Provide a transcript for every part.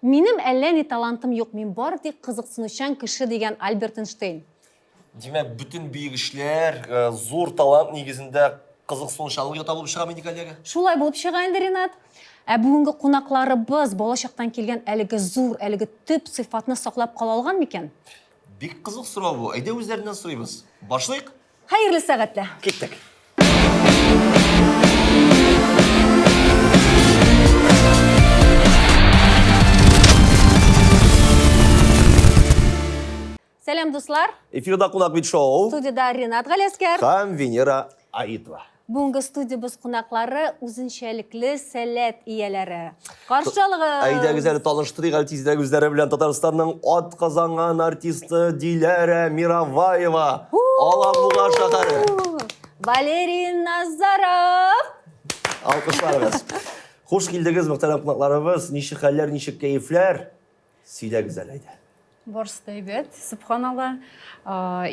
Минем әллә ни талантым юк, мин бары тик кызыксынучан кеше, дигән Альберт Эйнштейн. Димәк, бөтен бөек эшләр, э, зур талант нигезендә кызыксынучанлык ята булып чыга мени, коллега? Шулай булып чыга инде, Ренат. Ә бүгенге кунакларыбыз балачактан килгән әлеге зур, әлеге төп сыйфатны саклап кала алган микән? Бик кызык сорау бу. Әйдә үзләреннән сорыйбыз. Башлыйк. Хәерле сәгатьтә. Киттек. Сәлам, дуслар! Эфирда Кунак бит шоу. Студиядә Ренат Галәскәр. Һәм Венера Аитова. Бүгенге студиябез кунаклары үзенчәлекле сәләт ияләре. Каршы алыгыз! Әйдәгез әле таныштырыйк әле тизрәк үзләре белән Татарстанның атказанган артисты Диләрә Мироваева, Алабуга шәһәре. Валерий Назаров! Алкышларыгыз. Хуш килдегез, мөхтәрәм кунакларыбыз. Ничек хәлләр, ничек кәефләр? Сөйләгез әле әйдә. Барысы да әйбәт, сөбханалла.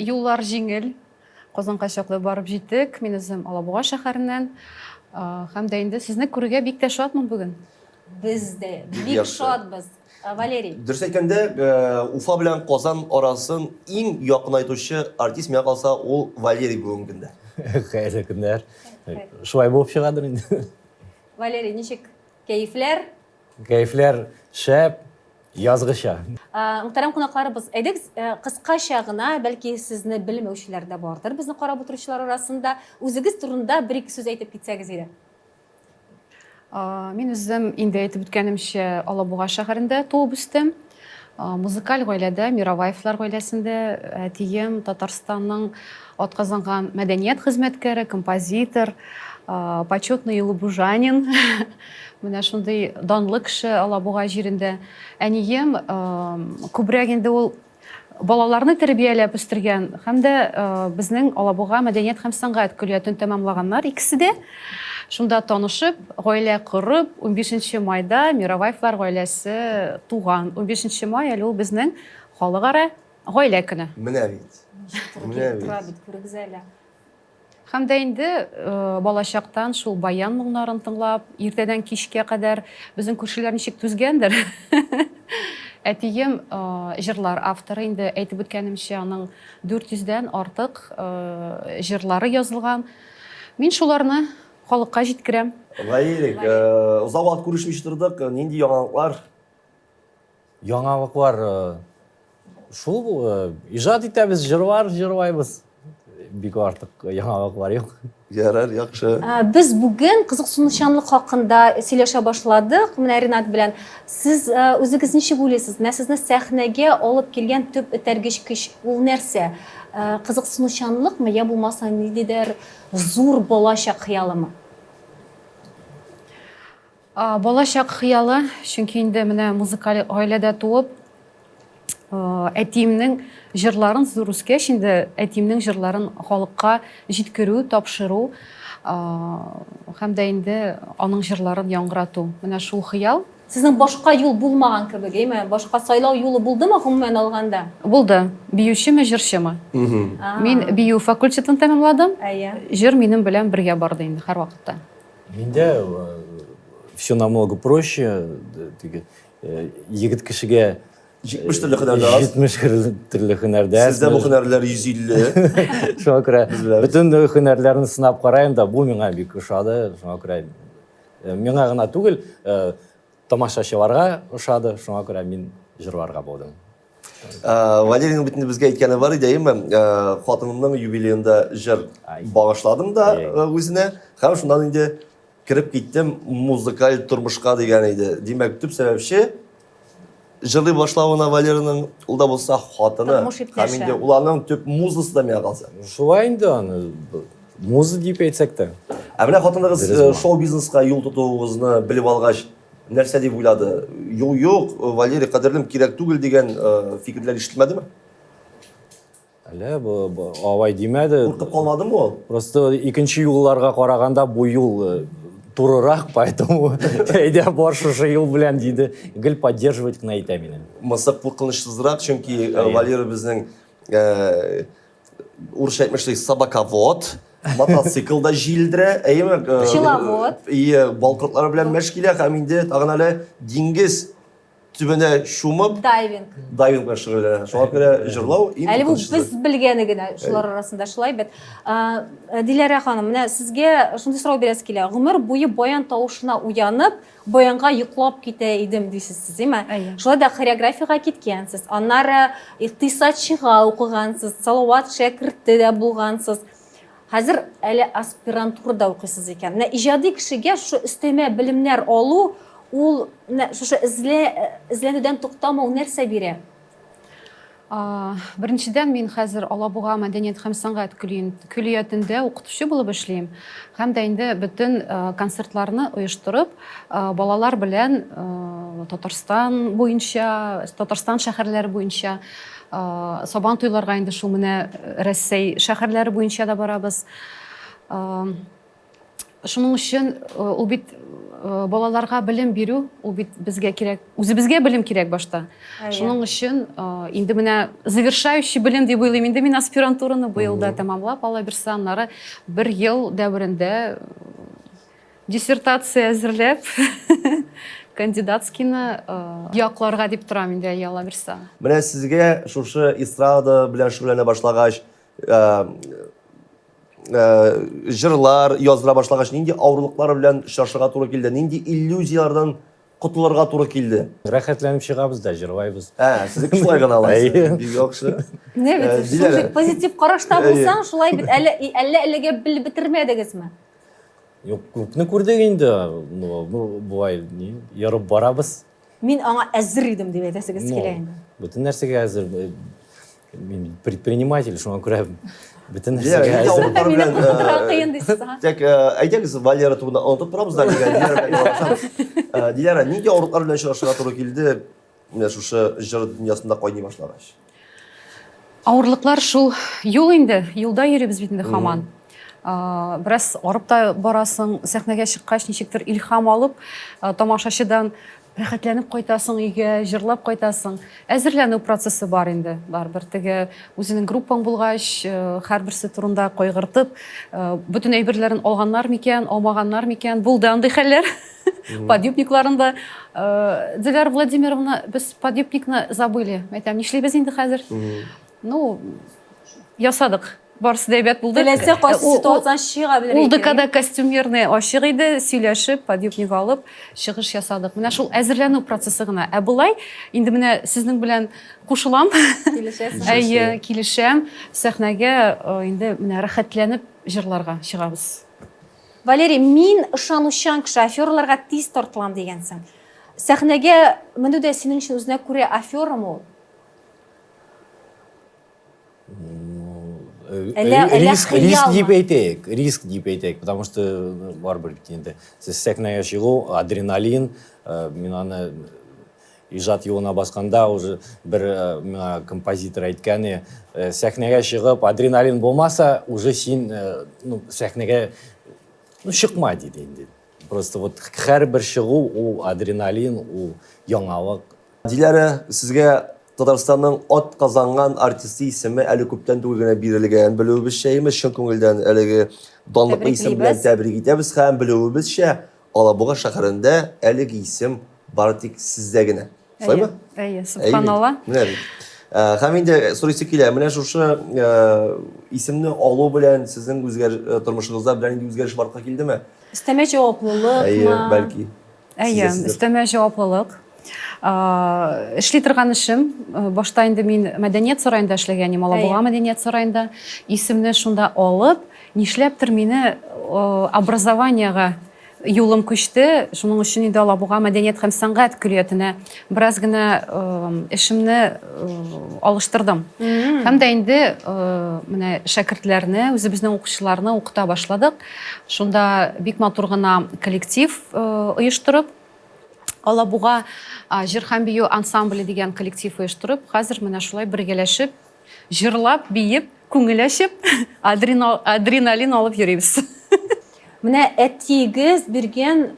Юллар җиңел. Казанга чаклы барып җиттек. Мин үзем Алабуга шәһәреннән. Һәм дә инде сезне күрергә бик тә шатмын бүген. Без дә бик шатбыз. Валерий. Дөрес әйткәндә, Уфа белән Казан арасын иң якынайтучы артист миңа калса, ул Валерий бүгенге көндә. Хәерле көннәр. Шулай булып чыгадыр инде. Валерий, ничек кәефләр? Кәефләр шәп, язгыча. Мөхтәрәм кунакларыбыз, әйдәгез, кыскача гына, бәлки сезне белмәүчеләр дә бардыр безне карап утыручылар арасында, үзегез турында бер-ике сүз әйтеп китсәгез иде. Мин үзем инде әйтеп үткәнемчә, Алабуга шәһәрендә туып үстем. Музыкаль гаиләдә, Мироваевлар гаиләсендә әтием Татарстанның атказанган мәдәният хезмәткәре, композитор, почетный елубужанин. Менә шундый данлы кеше Алабуга җирендә. Әнием күбрәк инде ул балаларны тәрбияләп үстергән һәм дә безнең Алабуга мәдәният һәм сәнгать көллиятен тәмамлаганнар икесе дә. Шунда танышып, гаилә корып, 15 майда Мироваевлар гаиләсе туган. 15 май әле ул безнең халыкара гаилә көне. Менә бит. Менә бит. Тора бит, күрегез әле. Һәм дә инде балачактан шул баян моңнарын тыңлап, иртәдән кичкә кадәр безнең күршеләр ничек түзгәндер. Әтием җырлар авторы, инде әйтеп үткәнемчә, аның 400 дән артык җырлары язылган. Мин шуларны халыкка җиткерәм. Валерик, озак вакыт күрешмичә тордык, нинди яңалыклар? Яңалыклар шул, иҗат итәбез, җырлар җырлайбыз. Бик артык яңалыклар юк. Ярар, яхшы. Без бүген кызыксынучанлык хакында сөйләшә башладык. Менә Ренат белән. Сез үзегез ничек уйлыйсыз? Менә сезне сәхнәгә алып килгән төп этәргеч көч ул нәрсә? Кызыксынучанлыкмы, я булмаса ниндидер зур балачак хыялымы? Балачак хыялы, чөнки инде менә музыкаль гаиләдә туып, әтиемнең җырларын зур үскәч инде әтиемнең җырларын халыкка җиткерү, тапшыру һәм дә инде аның җырларын яңгырату. Менә шул хыял. Сезнең башка юл булмаган кебек, әйме? Башка сайлау юлы булдымы гомумән алганда? Булды. Биючеме, җырчымы? Мин бию факультетын тәмамладым. Әйе. Җыр минем белән бергә барды инде һәрвакытта. Миндә все намного проще. Теге егет кешегә 70 төрле һөнәр дә аз. 70 төрле һөнәр дә. Сездә бу һөнәрләр 150. Шуңа күрә бөтен һөнәрләрне сынап караем да, бу миңа бик ошады. Шуңа күрә миңа гына түгел, тамашачыларга ошады. Шуңа күрә мин җырларга булдым. Валерийның бит инде безгә әйткәне бар иде, әйеме? Хатынымның юбилеенда җыр багышладым да үзенә һәм шуннан инде кереп киттем музыкаль тормышка дигән иде. Димәк, төп сәбәпче җырлый башлавына Валераның ул да булса хатыны. Һәм инде ул аның төп музасы да миңа калса. Шулай инде аны муза дип әйтсәк тә. Ә менә хатыныгыз шоу-бизнеска юл тотуыгызны белеп алгач, Нәрсә дип уйлады? Юк, юк, Валерий, кадерлем, кирәк түгел дигән э, фикерләр ишетелмәдеме? Әллә алай димәде. Куркып калмадымы ул? Просто икенче юлларга караганда бу юл э, турырак, поэтому әйдә бар шушы юл белән диде. Гел поддерживать кына итә мине. Монысы куркынычсызрак, чөнки э, Валера безнең э, урысча әйтмешли собаковод, мотоциклда җилдерә, әйеме? Пчеловод. Ие, бал кортлары белән мәш килә һәм инде тагын әле диңгез төбенә чумып, Дайвинг. Дайвинг белән шөгыльләнә. Шуңа күрә җырлау иң Әле бу куркынычысы. без белгәне генә шулар арасында шулай бит. Диләрә ханым, менә сезгә шундый сорау бирәсе килә. Гомер буе баян тавышына уянып, баянга йоклап китә идем дисез сез, әйме? Әйе. Шулай да хореографиягә киткәнсез. Аннары икътисадчыга укыгансыз, Салават шәкерте дә булгансыз. Хәзер әле аспирантурада укыйсыз икән. Менә иҗади кешегә шушы өстәмә белемнәр алу, ул менә шушы эзлә, эзләнүдән туктамау нәрсә бирә? Беренчедән, мин хәзер Алабуга мәдәният һәм сәнгать көллиятендә укытучы булып эшлим. Һәм дә инде бөтен концертларны оештырып, балалар белән Татарстан буенча, Татарстан шәһәрләре буенча Сабан туйларга инде шул менә Рәсәй шәһәрләре буенча да барабыз. Шуның өчен ул бит балаларга белем бирү, ул бит безгә кирәк. Үзебезгә белем кирәк башта. Шуның өчен инде менә завершающий белем дип уйлыйм. Инде мин аспирантураны быел да тәмамлап, Алла бирсә, аннары бер ел дәверендә Диссертация әзерләп, кандидатскийны якларга дип торам инде, әйе, Алла бирсә. Менә сезгә шушы эстрада белән шөгыльләнә башлагач, җырлар яздыра башлагач, нинди авырлыклар белән очрашырга туры килде, нинди иллюзияләрдән котылырга туры килде? Рәхәтләнеп чыгабыз да җырлайбыз. Ә, сезнеке шулай гына алайса. Бик яхшы. Менә бит, шундый позитив карашта булсаң, шулай бит, әле әллә әлегә белеп бетермәдегезме? Юк, күпне күрдек инде. Ну, болай ни, ярып барабыз. Мин аңа әзер идем дип әйтәсегез килә инде. Бөтен нәрсәгә әзер. Мин предприниматель, шуңа күрә бөтен нәрсәгә әзер. Мине куркытырга кыен дисез, ха? Так, әйдәгез, Валера турында онытып торабыз да, Диләрә белән аралашабыз. Диләрә, нинди авырлыклар белән очрашырга туры килде менә шушы җыр дөньясында кайный башлагач? Авырлыклар шул юл инде, юлда йөрибез бит инде һаман. Бераз арып та барасың, сәхнәгә чыккач ничектер илһам алып, тамашачыдан рәхәтләнеп кайтасың өйгә, җырлап кайтасың. Әзерләнү процессы бар инде, барыбер теге үзенең группаң булгач, һәрберсе турында кайгыртып, бөтен әйберләрен алганнар микән, алмаганнар микән, булды андый хәлләр. Подъюбникларын да. Диляра Владимировна, без подъюбникны забыли. Әйтәм, нишлибез инде хәзер? Ну, ясадык. Барысы да әйбәт булды. Теләсә кайсы ситуациядән чыга белергә Ул ДКда костюмерный ачык иде, сөйләшеп, подъюбник алып, чыгыш ясадык. Менә шул әзерләнү процессы гына. Ә болай, инде менә сезнең белән кушылам. Килешәсең. Әйе, килешәм. Сәхнәгә инде менә рәхәтләнеп җырларга чыгабыз. Валерий, мин ышанучан кеше, афераларга тиз тартылам дигәнсең. Сәхнәгә менү дә синең өчен үзенә күрә аферамы ул? Әллә, риск, риск дип әйтәйек, риск дип әйтәйек, потому что барыбер бит инде сез сәхнәгә чыгу, адреналин, мин аны Иҗат юлына басканда уже бер э, миңа композитор әйткәне, э, сәхнәгә чыгып, адреналин булмаса, уже син э, ну, сәхнәгә ну, чыкма диде инде. Просто вот һәрбер чыгу ул адреналин, ул яңалык. Диләрә, сезгә Татарстанның ат казанган артисты исеме әле күптән түгел генә бирелгән, белүебезчә, имеш, чын күңелдән әлеге данлыклы исем белән тәбрик итәбез һәм белүебезчә, Алабуга шәһәрендә әлеге исем бары тик сездә генә. Шулаймы? Әйе, субханалла. Менә бит. Э, һәм инде сорыйсы килә, менә шушы э, исемне алу белән сезнең үзгәр э, тормышыгызда белән инде үзгәреш барлыкка килдеме? Өстәмә җаваплылыкмы? Әйе, бәлки. Әйе, өстәмә җаваплылык. Эшли торган эшем, башта инде мин мәдәният сараенда эшләгән идем, Алабуга мәдәният сараенда. Исемне шунда алып, нишләптер мине образованиега юлым күчте. Шуның өчен инде Алабуга мәдәният һәм сәнгать көллиятенә бераз генә эшемне алыштырдым. Һәм дә инде менә шәкертләрне, үзебезнең укучыларны укыта башладык. Шунда бик матур гына коллектив оештырып, Алабуга җыр һәм бию ансамбле дигән коллектив оештырып, хәзер менә шулай бергәләшеп, җырлап, биеп, күңел ачып, адреналин алып йөрибез. Менә әтиегез биргән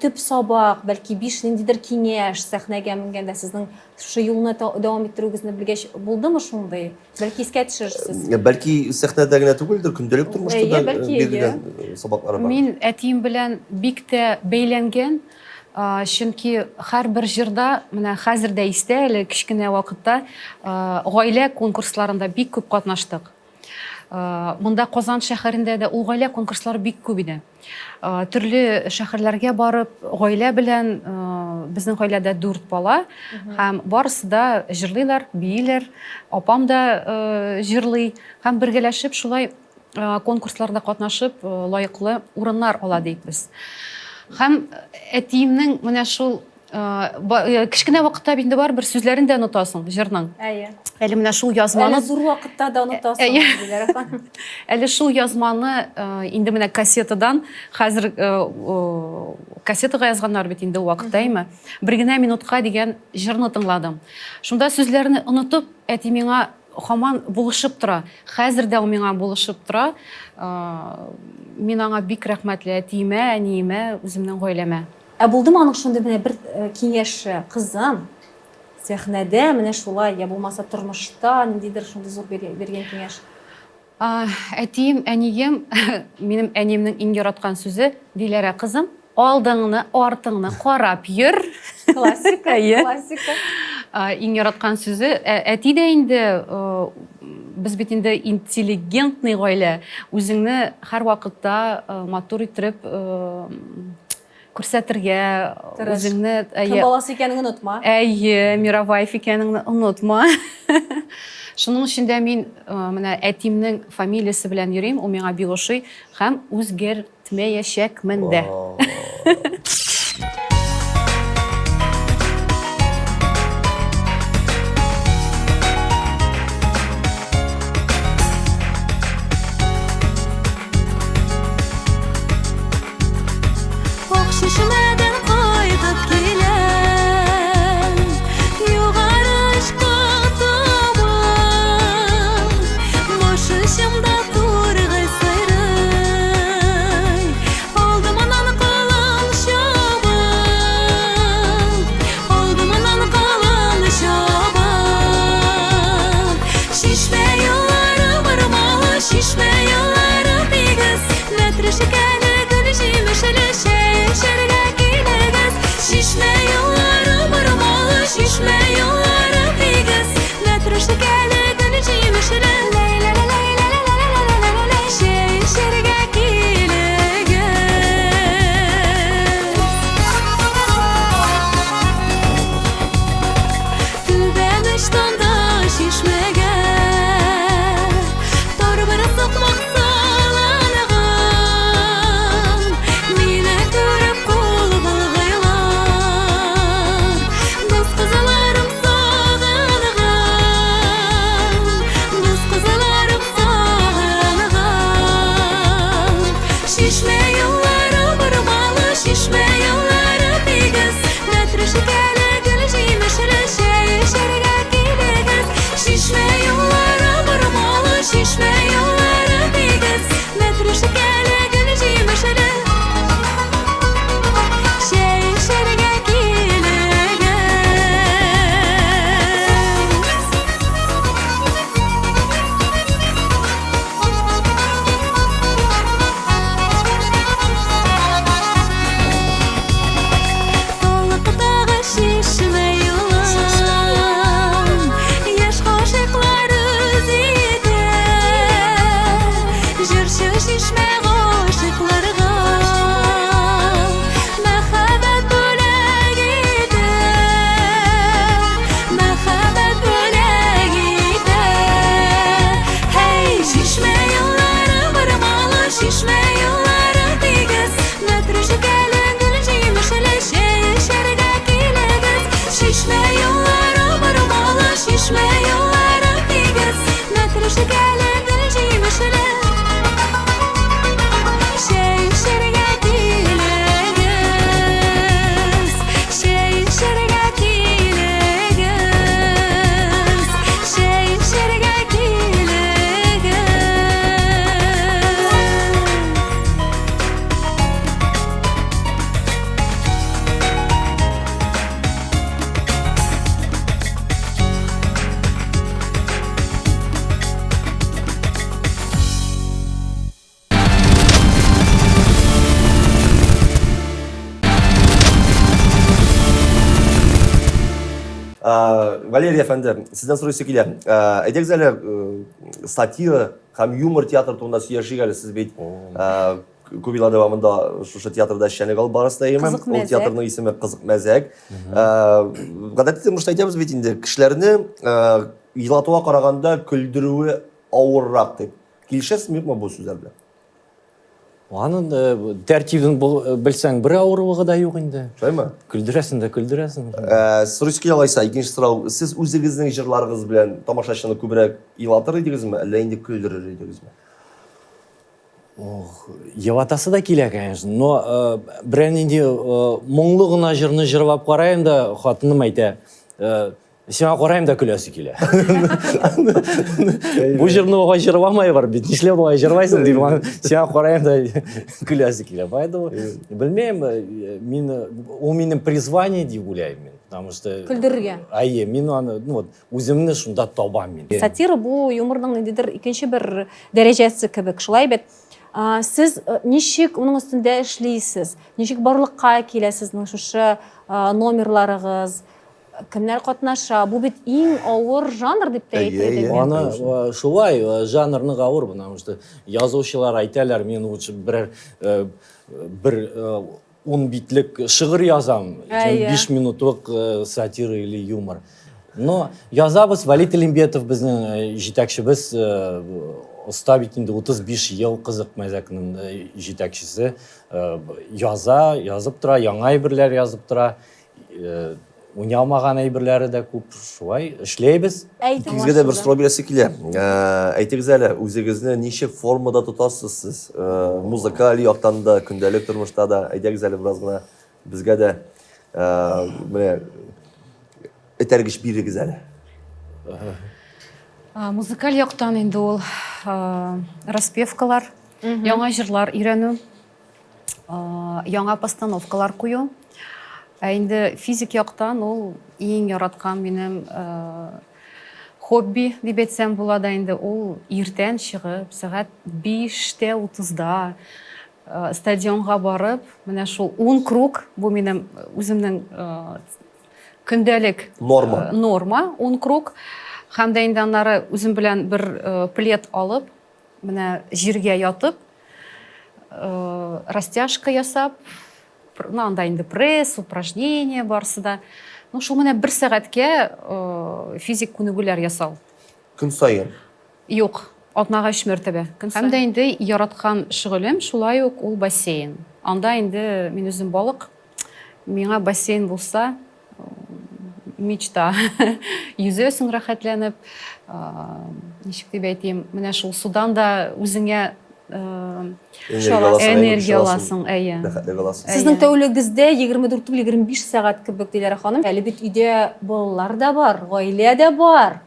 төп сабак, бәлки биш ниндидер киңәш сәхнәгә менгәндә сезнең шушы юлны дәвам иттерүегезне белгәч, булдымы шундый? Бәлки искә төшерерсез. Бәлки сәхнәдә генә түгелдер, көндәлек тормышта да бирелгән сабаклары бар. Мин әтием белән бик тә бәйләнгән. Чөнки һәрбер җырда, менә хәзер дә истә әле, кечкенә вакытта гаилә конкурсларында бик күп катнаштык. Монда Казан шәһәрендә дә ул гаилә конкурслары бик күп иде. Төрле шәһәрләргә барып, гаилә белән, безнең гаиләдә дүрт бала, һәм барысы да җырлыйлар, бииләр, апам да җырлый, һәм бергәләшеп шулай конкурсларда катнашып, лаеклы урыннар ала диек без. Һәм әтиемнең менә шул кечкенә вакытта инде барыбер сүзләрен дә онытасың җырның. Әйе. Әле менә шул язманы Әле зур вакытта да онытасың, диләр. Әле шул язманы инде менә кассетадан хәзер кассетага язганнар бит инде ул вакытта, әйме? Бер генә минутка дигән җырны тыңладым. Шунда сүзләрне онытып, әти миңа һаман булышып тора. Хәзер дә ул миңа булышып тора. Мин аңа бик рәхмәтле, әтиемә, әниемә, үземнең гаиләмә. Ә булдымы аның шундый менә бер киңәше, кызым, сәхнәдә менә шулай, я булмаса тормышта ниндидер шундый зур биргән киңәш? Әтием, әнием, минем әниемнең иң яраткан сүзе, Диләрә, кызым, алдыңны, артыңны карап йөр. Классика, классика. Иң яраткан сүзе, әти дә инде, без бит инде интеллигентный гаилә, үзеңне һәрвакытта матур иттереп күрсәтергә, үзеңне кем баласы икәнеңне онытма. Әйе, Мироваев икәнеңне онытма. Шуның өчен дә мин менә әтимнең фамилиясе белән йөрим, ул миңа бик ошый һәм үзгәртмәячәкмен дә. Ак чишмәдән кайтып киләм, Югары очка табан. Баш очымда тургай сайрый, Алдымнан колын чаба, Алдымнан колын чаба. Чишмә юллары бормалы, Чишмә юллары тигез. Мәтрүшкәле, гөл җимешле чәй эчәргә килегез. Чишмә юллары бормалы, чишмә юллары тигез. Мәтрүшкәле, гөл җимешле, ләй-лә-лә-ләй-лә-лә-лә-лә-лә-лә, чәй эчәргә килегез. Түбән очтан чишмәгә Тар бер сукмак салынган. Мине күреп кул болгыйлар, Дус кызларым сагынган, Дус кызларым сагынган. Чишмә юллары бормалы, Чишмә юллары тигез. Мәтрүшкәле, гөл җимешле чәй эчәргә килегез. Чишмә юллары бормалы, чишмә юллары тигез. Мәтрүшкәле, гөл җимешле чәй эчәргә килегез. Таллыктагы чишмә юлын Яшь гашыйклар үз итә. Җырчы чишмә гашыйкларга Мәхәббәт бүләк итә. Мәхәббәт бүләк итә. Һәй, чишмә юллары бормалы, чишмә юллары тигез. Мәтрүшкәле, гөл җимешле чәй эчәргә килегез. Чишмә юллары бормалы, чишмә юллары тигез. Мәтрүшкәле, гөл җимешле чәй эчәргә килегез. Чәй эчәргә килегез. Чәй эчәргә килегез. Валерий әфәнде, сездән сорыйсы килә. Әйдәгез әле сатира һәм юмор театры турында сөйләшик әле. Сез бит күп еллар дәвамында шушы театрда эшчәнлек алып барасыз, әйеме? Ул театрның исеме Кызык мәзәк. Гадәти тормышта әйтәбез бит инде, кешеләрне елатуга караганда көлдерүе авыррак дип. Килешәсезме, юкмы бу сүзләр белән? Аның э, тәртибен э, белсәң, бер авырлыгы да юк инде. Шулаймы? Көлдерәсең дә көлдерәсең. Э, сорыйсы килә алайса, икенче сорау. Сез үзегезнең җырларыгыз белән тамашачыны күбрәк елатыр идегезме, әллә инде көлдерер идегезме? Ох, елатасы да килә, конечно, но э, берәр нинди э, моңлы гына җырны җырлап караем да, хатыным әйтә, э, Сиңа карыйм да көләсе килә. Бу җырны алай җырламайлар бит. Нишләп алай җырлайсың дип, сиңа карыйм да көләсе килә. Поэтому белмим, мин ул минем призвание дип уйлыйм мин, потому что көлдерергә. Әйе, мин аны, ну вот, үземне шунда табам мин. Сатира бу юморның ниндидер икенче бер дәрәҗәсе кебек, шулай бит? Сез ничек уның өстендә эшлисез? Ничек барлыкка килә сезнең шушы номерларыгыз? Кемнәр катнаша? Бу бит иң авыр жанр дип тә әйтер идем. Аны шулай жанр нык авыр, потому что язучылар әйтәләр, мин лучше берәр бер ун битлек шигырь язам, чем 5 минутлык сатира или юмор. Но язабыз, Валит Илимбетов безнең җитәкчебез, оста бит инде 35 ел Кызык мәзәкнең җитәкчесе, яза, язып тора, яңа әйберләр язып тора. Э, уйный алмаган әйберләре дә күп. Шулай эшләйбез. Икегезгә дә бер сорау бирәсе килә. Э, әйтегез әле, үзегезне ничек формада тотасыз сез? Э, музыкаль яктан да, көндәлек тормышта да. Әйдәгез әле бераз гына безгә дә менә этәргеч бирегез әле. Музыкаль яктан инде ул распевкалар, яңа җырлар өйрәнү. яңа постановкалар кую. Ә инде физик яктан ул иң яраткан минем хобби дип әйтсәм була да инде ул иртән чыгып, сәгать 5-тә 30-да стадионга барып, менә шул 10 круг, бу минем үземнең көндәлек норма. Норма 10 круг. Һәм дә инде аннары үзем белән бер плед алып, Менә җиргә ятып, растяжка ясап, ну, анда инде пресс, упражнение барысы да. Ну, шул менә бер сәгатькә физик күнегүләр ясау. Көн саен? Юк, атнага өч мәртәбә. Көн саен. Һәм дә инде яраткан шөгылем шулай ук ул бассейн. Анда инде мин үзем балык. Миңа бассейн булса, мечта. Йөзәсең рәхәтләнеп, ничек дип әйтим, менә шул судан да үзеңә энергия аласың, әйе. Рәхәтлек аласың. Сезнең тәүлегегездә 24 түгел, 25 сәгать кебек, Диләрә ханым. Әле бит өйдә балалар да бар, гаилә дә бар.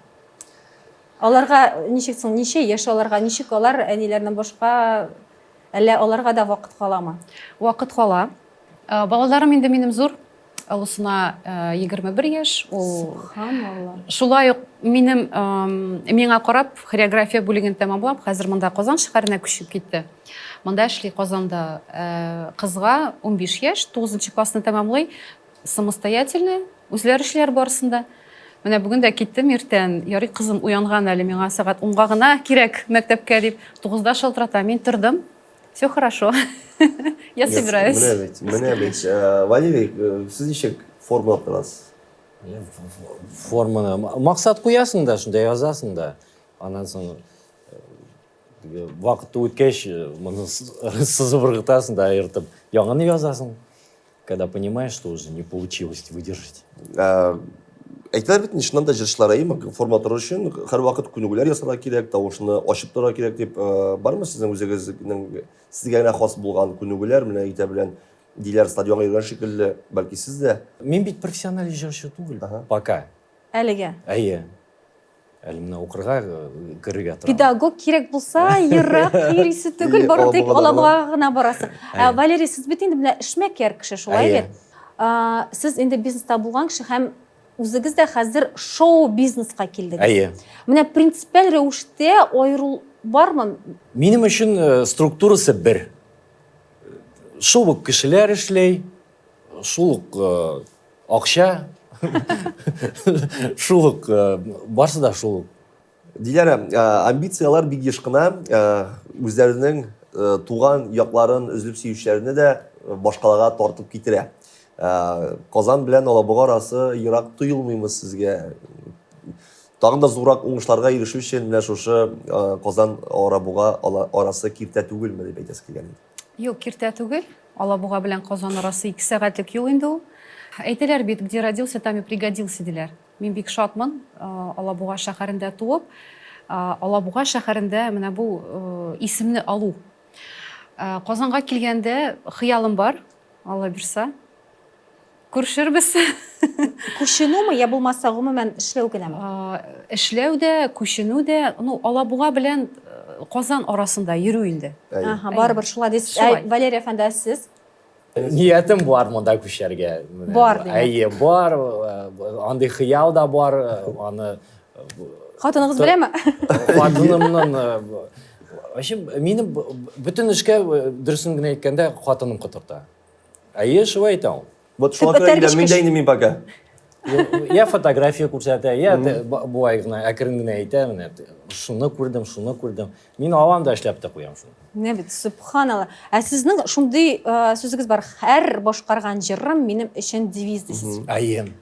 Аларга ничек соң, ничә яшь аларга, ничек алар әниләреннән башка, әллә аларга да вакыт каламы? Вакыт кала. Балаларым инде минем зур. Олысына 21 яшь. Ул Субханалла. Шулай ук минем миңа карап хореография бүлеген тәмамлап, хәзер монда Казан шәһәренә күчеп китте. Монда эшли Казанда. Кызга 15 яшь, 9 классны тәмамлый. Самостоятельный, үзләре эшлиләр барысын да. Менә бүген дә киттем иртән. Ярый кызым уянган әле, миңа сәгать 10-га гына кирәк мәктәпкә дип. 9-да шалтырата. Мин тордым. Все хорошо. Я собираюсь. Менә бит, менә бит. Э, Валерий, э, сез ничек форма торасыз? Форманы максат куясың да, шунда язасың да. Аннан соң э, вакыт үткәч, моны сызып ыргытасың да, ертып, яңаны язасың. Когда понимаешь, что уже не получилось выдержать. Ә, әйтәләр бит, чыннан да җырчылар әйеме, форма торыр өчен һәрвакыт күнегүләр ясарга кирәк, тавышны ачып торырга кирәк дип, э, бармы сезнең үзегезнең сезгә генә хас булган күнегүләр, менә иртә белән Диләр стадионга йөргән шикелле, бәлки сез дә? Мин бит профессиональ җырчы түгел, пока. Әлегә. Әйе. Әле менә укырга э, керергә торам. Педагог кирәк булса, ерак йөрисе түгел, бары тик Алабугага гына барасың. Ә, Валерий, сез бит инде менә эшмәкәр кеше, шулай бит? Сез инде бизнеста булган кеше һәм үзегез дә хәзер шоу-бизнеска килдегез. Әйе. Менә принципиаль рәвештә аерыл бармы? Минем өчен э, структурасы бер. Шул ук кешеләр эшли, шул ук э, акча. Шул ук, барсы да шул ук. Диләрә, амбицияләр бик еш кына үзләренең туган якларын өзелеп сөючеләрне дә башкалага тартып китерә. Казан белән Алабуга арасы ерак тоелмыймы сезгә? Тагын да зуррак уңышларга ирешү өчен менә шушы Казан Алабуга арасы киртә түгелме дип әйтәсе килгән иде. Юк, киртә түгел. Алабуга белән Казан арасы 2 сәгатьлек юл инде ул. Әйтәләр бит, где родился, там и пригодился, диләр. Мин бик шатмын, Алабуга шәһәрендә туып, Алабуга шәһәрендә менә бу исемне алу. Казанга килгәндә хыялым бар, Алла бирса. Күрешербез. Күченүме, я булмаса гомумән эшләү генәме? Эшләү дә, күченү дә, ну, Алабуга белән Казан арасында йөрү инде. Ага, барыбер шулай дисез. Ә, Валерий әфәнде, ә сез? Ниятем бар монда күчәргә. Бар, димәк. Әйе, бар. Андый хыял да бар. Аны Хатыныгыз беләме? Хатынымның вообще минем бөтен эшкә дөресен генә әйткәндә хатыным котырта. Әйе, шулай әйтә ул. Вот шуңа күрә өйләнмим дә инде мин пока. Я фотография күрсәтә, я болай гына әкрен генә әйтә, менә шуны күрдем, шуны күрдем. Мин алам да эшләп тә куям шуны. Менә бит, сөбханалла. Ә сезнең шундый сүзегез бар, һәр башкарган җырым минем өчен девиз дисез. Әйе.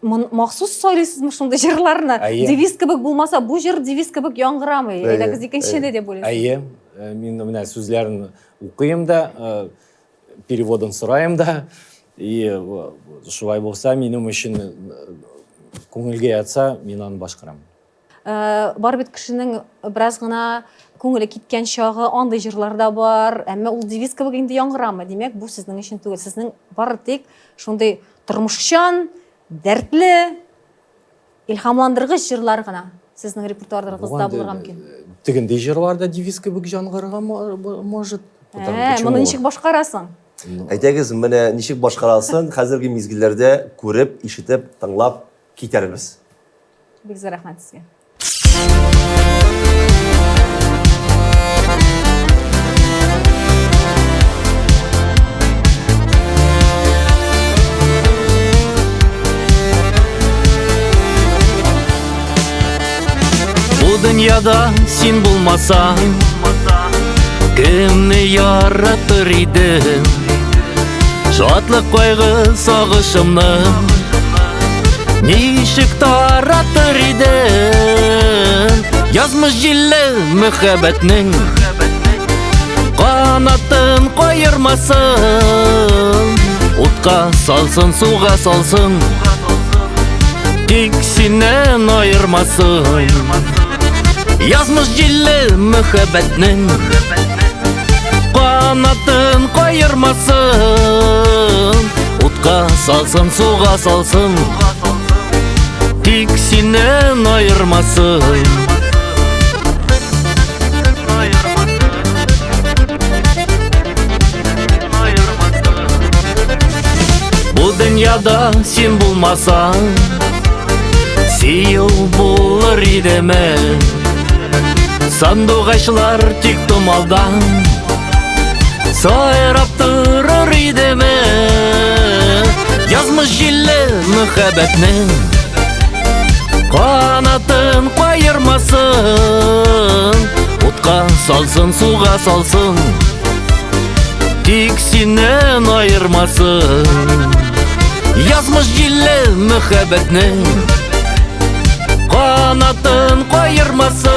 Махсус сайлыйсызмы шундый җырларны? Әйе. Девиз кебек булмаса, бу җыр девиз кебек яңгырамый. Әйдәгез икенчене дип уйлыйсыз. Әйе. Мин менә сүзләрен укыйм да, переводын сорайым да. И шулай булса, минем өчен күңелгә ятса, мин аны башкарам. Э, бар бит кешенең бераз гына күңеле киткән чагы, андый җырлар да бар, әмма ул девиз кебек инде яңгырамый. Димәк, бу сезнең өчен түгел. Сезнең бары тик шундый тормышчан, дәртле, илһамландыргыч җырлар гына сезнең репертуарыгызда булырга мөмкин. Тегендей җырлар да девиз кебек яңгырарга может. Ә, моны ничек башкарасың? Әйдәгез, менә ничек башкарасын хәзерге мизгелләрдә күреп, ишетеп, тыңлап китәрбез. Бик зур рәхмәт сезгә. Бу дөньяда син булмасаң, кемне яратыр идем? Шатлык, кайгы, сагышымны ничек таратыр идем? Язмыш җилле мөхәббәтнең канатын каермасын, утка салсын, суга салсын, тик синнән аермасын. Язмыш җилле мөхәббәтнең канатын каермасын, утка салсын, суга салсын, тик синнән аермасын. Бу дөньяда син булмасаң, сөю булыр идеме? Сандугачлар тик томалдан сайрап торыр идеме? Язмыш җилле мөхәббәтнең канатын каермасын, утка салсын, суга салсын, тик синнән аермасын. Язмыш җилле мөхәббәтнең канатын каермасын,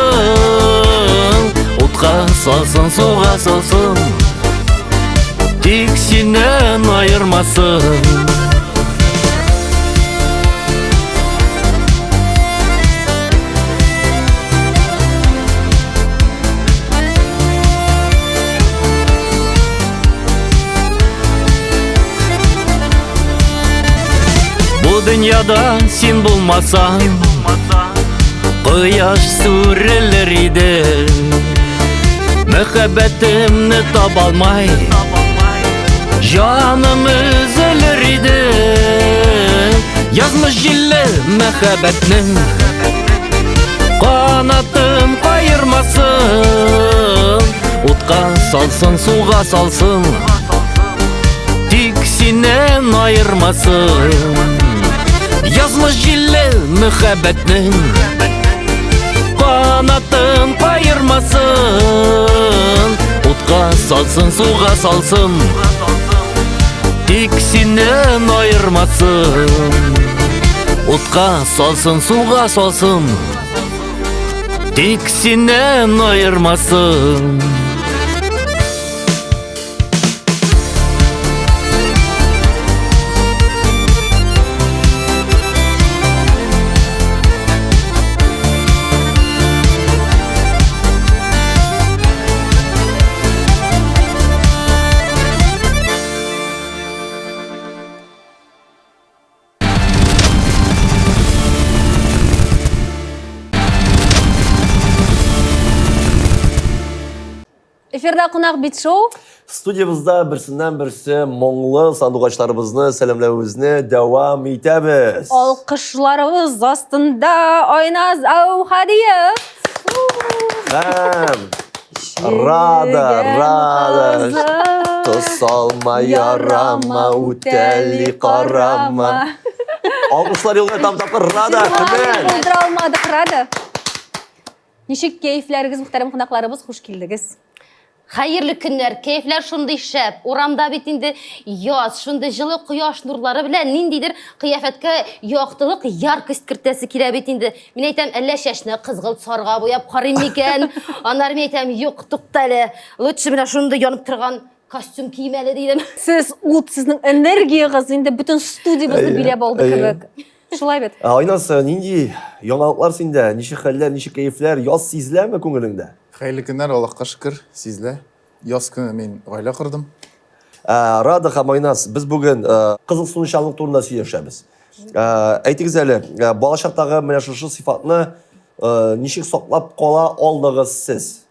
утка салсын, суга салсын, тик синнән аермасын. Бу дөньяда син булмасаң, кояш сүрелер иде. Мәхәббәтемне табалмай, җаным өзелер иде. Язмыш җилле мәхәббәтнең канатын каермасын, утка салсын, суга салсын, тик синнән аермасын. Язмыш җиле мөхәббәтнең Канатын каермасын Утка салсын, суга салсын Тик синнән аермасын Утка салсын, суга салсын Тик синнән аермасын Эфирда кунак бит шоу. Студиябызда берсеннән берсе моңлы сандугачларыбызны сәламләвебезне дәвам итәбез. Алкышларыбыз астында Айназ Аухадиев. Һәм Рада, Рада. Тоз салма ярама, үтәли карама. Алкышлар елга там тапкыр Рада, Төмән. Булдыра алмадык, Рада. Ничек кәефләрегез, мөхтәрәм кунакларыбыз, хуш килдегез. Хәерле көннәр, кәефләр шундый шәп. Урамда бит инде яз, шундый җылы кояш нурлары белән ниндидер кыяфәткә яктылык, яркость кертәсе килә бит инде. Мин әйтәм, әллә чәчне кызгылт сарыга буяп карыйм микән? Аннары мин әйтәм, юк, тукта әле. Лучше менә шундый янып торган костюм кием әле дидем. Сез ут, сезнең энергиягез инде бөтен студиябезне биләп алды кебек. Шулай бит. Ә, Айназ, э, нинди яңалыклар синдә? Ничек хәлләр, ничек кәефләр? Яз сизеләме күңелеңдә? Хәерле көннәр, Аллаһка шөкер, сизелә. Яз көне мин гаилә кордым. Ә, Рада һәм Айназ, без бүген э, кызыксынучанлык турында сөйләшәбез. Ә, Әйтегез әле, э, балачактагы менә шушы сыйфатны э, ничек саклап кала алдыгыз сез?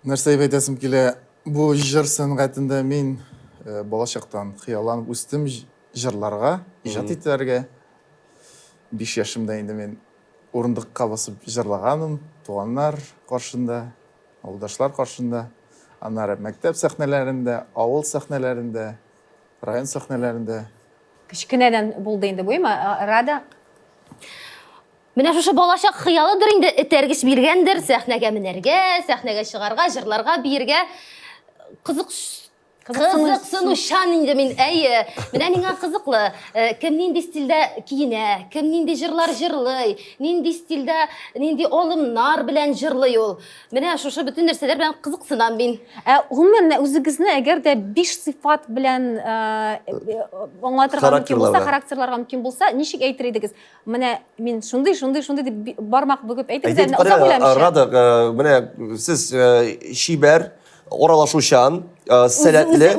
Нәрсә дип әйтәсем килә, бу җыр сәнгатендә мин э, балачактан хыялланып үстем җырларга, иҗат итәргә. 5 яшемдә инде мин урындыкка басып җырлаганым, туганнар каршында, авылдашлар каршында, аннары мәктәп сәхнәләрендә, авыл сәхнәләрендә, район сәхнәләрендә. Кечкенәдән булды инде бу, әйме, Рада? Менә шушы балачак хыялыдыр инде, этәргеч биргәндер, сәхнәгә менәргә, сәхнәгә чыгарга, җырларга, биергә. Кызык Кызыксынучан инде мин, әйе. Менә миңа кызыклы, э, кем нинди стильдә киенә, кем нинди җырлар җырлый, нинди стильдә, нинди алымнар белән җырлый ул. Менә шушы бөтен нәрсәләр белән кызыксынам мин. Ә гомумән үзегезне әгәр дә биш сыйфат белән э, э, аңлатырга мөмкин булса, характерларга мөмкин булса, ничек әйтер идегез? Менә мин шундый, шундый, шундый дип бармак бөгеп әйтегез әле, озак уйламыйча. Рада, менә сез чибәр, аралашучан, сәләтле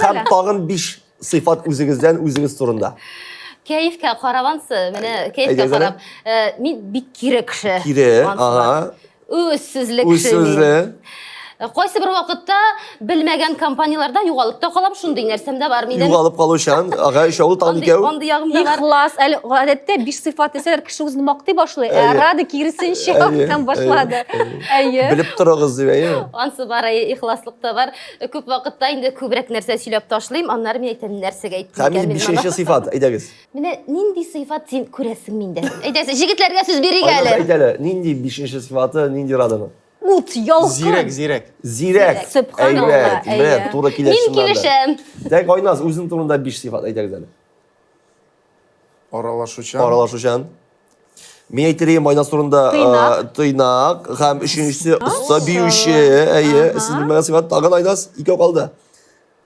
һәм тагын биш сыйфат үзегездән, үзегез турында. Кәефкә карап ансы, менә кәефкә карап. Мин бик кире кеше. Кире, ага. Үз сүзле кеше. Үз сүзле. Э, кайсы бер вакытта белмәгән компанияләрдә югалып та калам, шундый нәрсәм дә бар минем. Югалып калучан, ага, өчәү ул тагын икәү. Андый ягым да бар. Ихлас, әле гадәттә биш сыйфат дисәләр, кеше үзен мактый башлый, ә Рада киресенчә яктан башлады. Әйе. Белеп торыгыз дип, әйе. Ансы бар, әйе, ихласлык та бар. Э, күп вакытта инде күбрәк нәрсә сөйләп ташлыйм, аннары мин әйтәм, нәрсәгә әйттем икән мин. Бишенче сыйфат, әйдәгез. Менә нинди сыйфат син күрәсең миндә? Әйдәсе, җегетләргә сүз бирик әле. Әйт әле, нинди бишенче сыйфаты, нинди Раданың? Ут, ялкын. Зирәк, зирәк. Зирәк. Сөбханалла. Әйбәт, менә туры килә Мин килешәм. Так, Айназ, үзең турында биш сыйфат әйтәгез әле. Аралашучан. Аралашучан. Мин әйтер идем Айназ турында тыйнак, тыйнак һәм өченчесе оста биюче. Әйе, сез белмәгән сыйфат тагын Айназ икәү калды.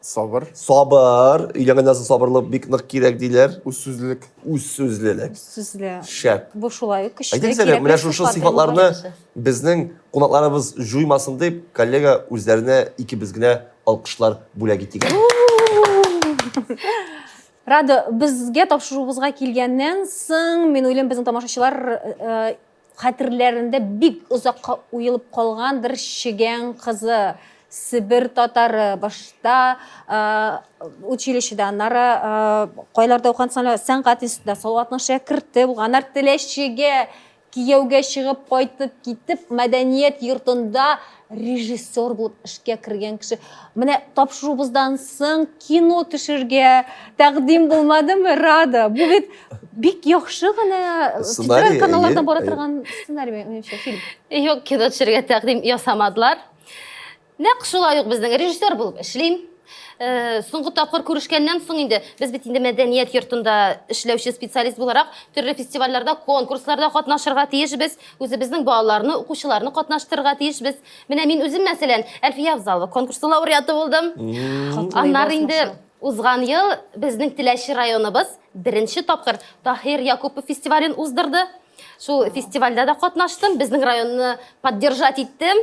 Сабыр. Сабыр. Өйләнгәннән соң сабырлык бик нык кирәк диләр. Үз сүзлелек. Үз сүзлелек. Сүзле. Шәп. Бу шулай ук көчле. Әйтегез әле, менә шушы сыйфатларны безнең кунакларыбыз җуймасын дип, коллега үзләренә икебез генә алкышлар бүләк итик. Рада, безгә тапшыруыбызга килгәннән соң, мин уйлыйм, безнең тамашачылар э, Хәтерләрендә бик озакка уелып калгандыр чегән кызы, Себер татары, башта училищеда, аннары кайларда укыган соң, сәнгать институтында, Салаватның шәкерте булган, аннары Теләчегә кияүгә чыгып кайтып китеп, мәдәният йортында режиссер булып эшкә кергән кеше. Менә тапшыруыбыздан соң кино төшергә тәкъдим булмадымы, Рада? Бу бит бик яхшы гына федераль каналлардан бара торган сценарий, минемчә, фильм. Юк, кино төшергә тәкъдим ясамадылар. Нәкъ шулай ук безнең режиссер булып эшлим. Э, соңгы тапкыр күрешкәннән соң инде без бит инде мәдәният йортында эшләүче специалист буларак төрле фестивальләрдә, конкурсларда катнашырга тиешбез. Үзебезнең балаларны, укучыларны катнаштырырга тиешбез. Менә мин үзем, мәсәлән, Әлфия Авзалова конкурсы лауреаты булдым. Аннары инде узган ел безнең Теләче районыбыз беренче тапкыр Таһир Якупов фестивален уздырды. Шул фестивальдә дә катнаштым, безнең районны поддержать иттем.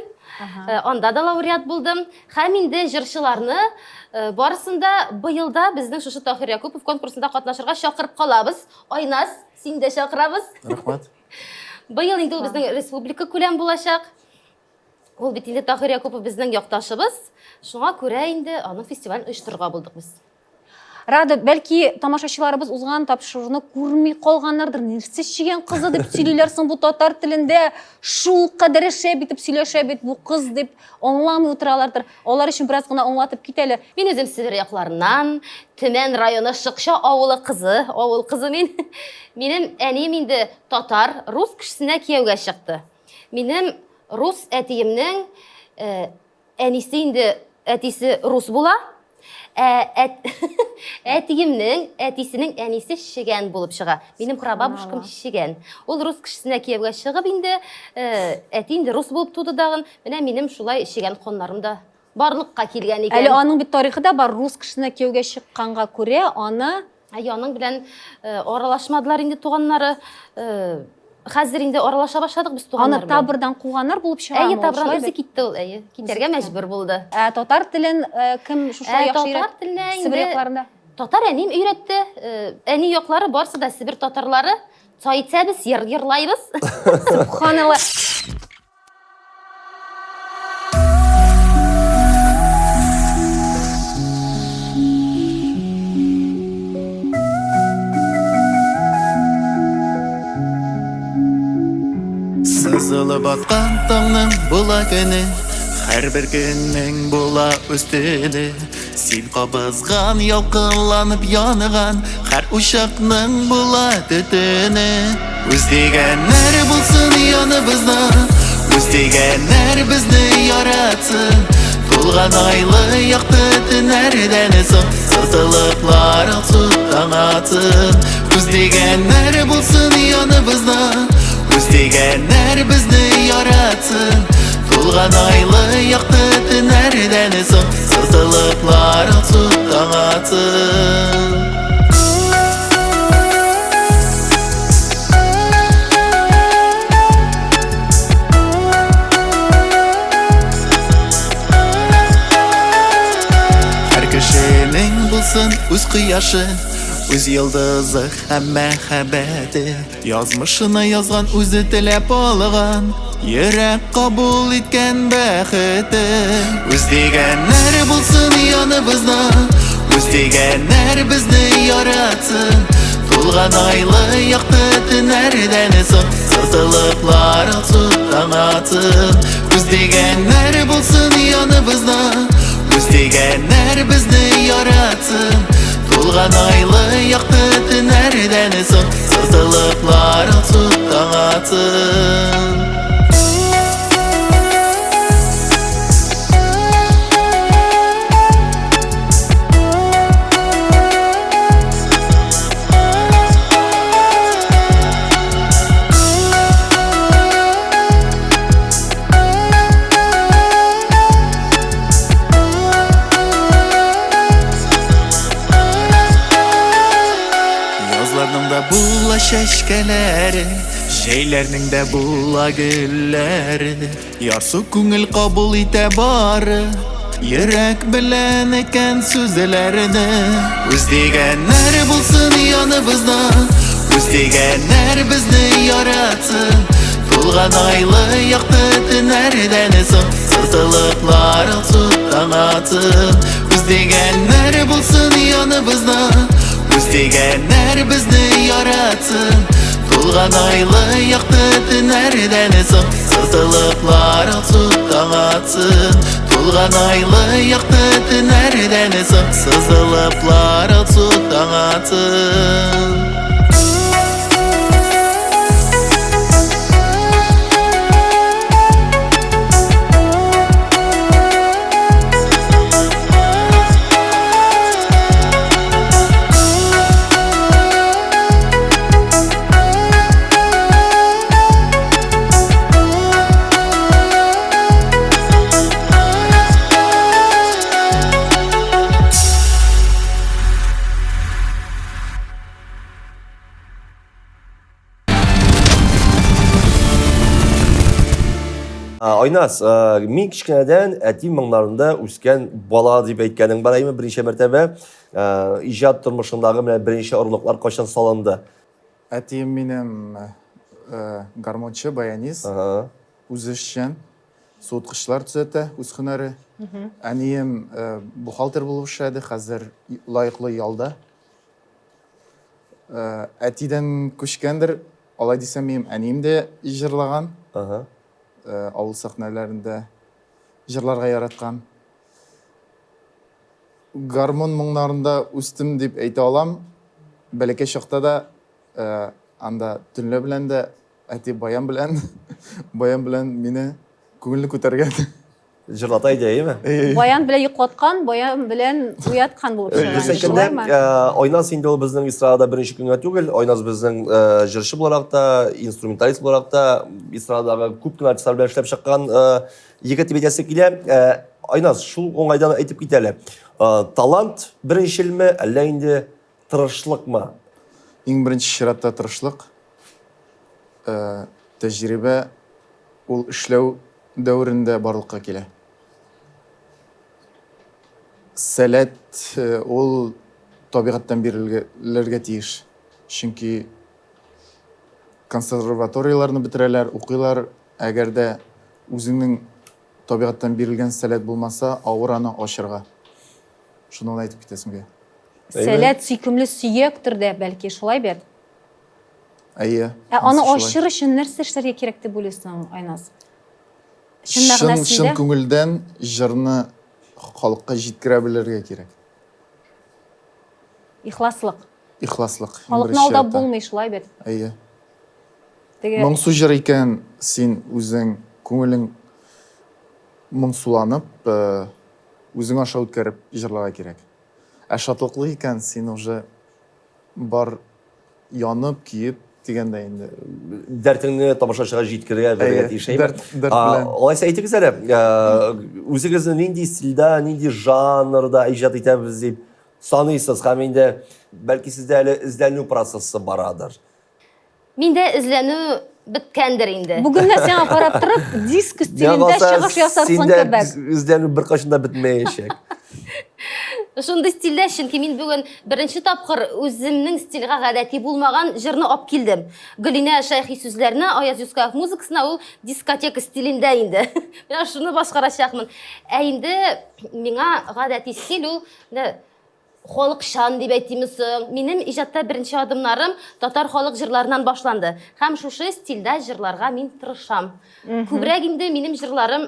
Э, анда да лауреат булдым. Һәм инде җырчыларны э, барысын да быел да безнең шушы Таһир Якупов конкурсында катнашырга чакырып калабыз. Айназ, син дә чакырабыз. Рәхмәт. Быел инде ул безнең республика күләм булачак. Ул бит инде Таһир Якупов безнең якташыбыз. Шуңа күрә инде аның фестивален оештырырга булдык без. Рада, бәлки тамашачыларыбыз узган тапшыруны күрми калганнардыр. Нәрсә чигән кызы дип сөйлиләр соң бу татар телендә? Шул кадәр шәп итеп сөйләшә бит бу кыз дип аңламый утыралардыр. Алар өчен бераз гына аңлатып кит әле. Мин үзем Себер якларыннан, Төмән районы Шыкча авылы кызы, авыл кызы мин. Минем әнием инде татар, рус кешесенә кияүгә чыкты. Минем рус әтиемнең э, Әнисе инде, әтисе рус була. Ә әтиемнең әтисенең әнисе чегән булып чыга. Минем прабабушкам чегән. Ул рус кешесенә кияүгә чыгып инде, э, әти инде рус булып туды дагын. Менә минем шулай чегән каннарым да барлыкка килгән икән. Әле аның бит тарихы да бар, рус кешесенә кияүгә чыкканга күрә, аны Әйе, аның белән э, аралашмадылар инде туганнары. Э, хәзер инде аралаша башладык без туганнар Аны табордан куганнар булып чыга. Әйе, табордан үзе китте ул, әйе. Китәргә мәҗбүр булды. Ә татар телен э, кем шушылай яхшы өйрәтте? Татар теленә инде Себер якларында. Татар әнием өйрәтте. Әни яклары барсы да Себер татарлары. Чай итәбез, йыр йырлайбыз. Субханалла. Сызылып аткан таңның була көне, Һәрбер көннең була үз төне. Син кабызган, ялкынланып янган Һәр учакның була төтене. Үз дигәннәр булсын яныбызда, Үз дигәннәр безне яратсын. Тулган айлы якты төннәрдән соң Сызылыплар алсу таң атсын. Үз дигәннәр булсын яныбызда, Үз дигәннәр безне яратсын. Тулган айлы якты төннәрдән соң Сызылыплар алсу таң атсын. Һәр кешенең булсын үз кояшы, үз йолдызы һәм мәхәббәте. Язмышына язган үзе теләп алган, йөрәк кабул иткән бәхете. Үз дигәннәр булсын яныбызда, үз дигәннәр безне яратсын. Тулган айлы якты төннәрдән соң Сызылыплар алсу таң атсын. Үз дигәннәр булсын яныбызда, үз дигәннәр безне яратсын. Тулган айлы якты төннәрдән соң Сызылыплар алсу таң атсын. Язларның да була чәчкәләре, Җәйләрнең дә була гөлләре. Ярсу күңел кабул итә бары Йөрәк белән әйткән сүзләрне. Үз дигәннәр булсын яныбызда, Үз дигәннәр безне яратсын. Тулган айлы якты төннәрдән соң Сызылыплар алсу таң атсын. Үз дигәннәр булсын яныбызда, Үз дигәннәр безне яратсын. Тулган айлы якты төннәрдән соң Сызылыплар алсу таң атсын. Тулган айлы якты төннәрдән соң Сызылыплар алсу таң атсын. Айназ, мин кечкенәдән әти моңнарында үскән бала дип әйткәнең бар әйме берничә мәртәбә. Иҗат тормышыңдагы менә беренче орлыклар кайчан салынды? Әтием минем гармунчы, баянист, үзешчән, суыткычлар төзәтә, үз һөнәре. Әнием бухгалтер булып эшләде, хәзер лаеклы ялда. Әтидән күчкәндер, алай дисәм, минем әнием дә җырлаган. Авыл сәхнәләрендә җырларга яраткан. Гармун моңнарында үстем дип әйтә алам. Бәләкәй чакта да анда төнлә белән дә әти баян белән баян белән мине күңелне күтәргән. Җырлата иде, әйеме? Баян белән йоклаткан, баян белән уяткан булып чыга. Дөрес әйткәндә, Айназ инде ул безнең эстрадада беренче көнгә түгел. Айназ безнең җырчы буларак та, инструменталист буларак та эстрададагы күп кенә артистлар белән эшләп чыккан егет дип әйтәсе килә. Айназ, шул уңайдан әйтеп кит әле. Талант беренчелме, әллә инде тырышлыкмы? Иң беренче чиратта тырышлык. Тәҗрибә ул эшләү дәверендә барлыкка килә. Сәләт ул табигатьтән бирелергә тиеш. Чөнки консерваторияләрне бетерәләр, укыйлар. Әгәр дә үзеңнең табигатьтән бирелгән сәләт булмаса, авыр аны ачырга. Шуны гына әйтеп китәсем килә. Сәләт сөйкемле сөяктер дә, бәлки, шулай бит? Әйе. Ә аны ачыр өчен нәрсә эшләргә кирәк дип уйлыйсың, Айназ? Чын мәгънәсендә? Чын күңелдән җырны халыкка җиткерә белергә кирәк. Ихласлык. Ихласлык. Халыкны алдап булмый, шулай бит? Әйе. Теге... Моңсу җыр икән, син үзең күңелең моңсуланып, э, үзең аша үткәреп җырларга кирәк. Ә шатлыклы икән, син уже бар янып, көеп дигәндә инде. Дәртеңне тамашачыга җиткерергә белергә тиеш, әйеме? Дәрт, дәрт белән. Алайса әйтегез әле, үзегезне нинди стильдә, нинди жанрда иҗат итәбез дип саныйсыз һәм инде бәлки сездә әле эзләнү процессы барадыр. Миндә эзләнү беткәндер инде. Бүген дә сиңа карап торып, диско стилендә чыгыш ясарсың кебек. Синдә эзләнү беркайчан да бетмәячәк. Шундый стильдә, чөнки мин бүген беренче тапкыр үземнең стильгә гадәти булмаган җырны алып килдем. Гөлинә Шәйхи сүзләренә, Аяз Юскаев музыкасына ул дискотека стилендә инде. Менә шуны башкарачакмын. Ә инде миңа гадәти стиль ул менә Халыкчан дип әйтимме соң? Минем иҗатта беренче адымнарым татар халык җырларыннан башланды. Һәм шушы стильдә җырларга мин тырышам. Күбрәк инде минем җырларым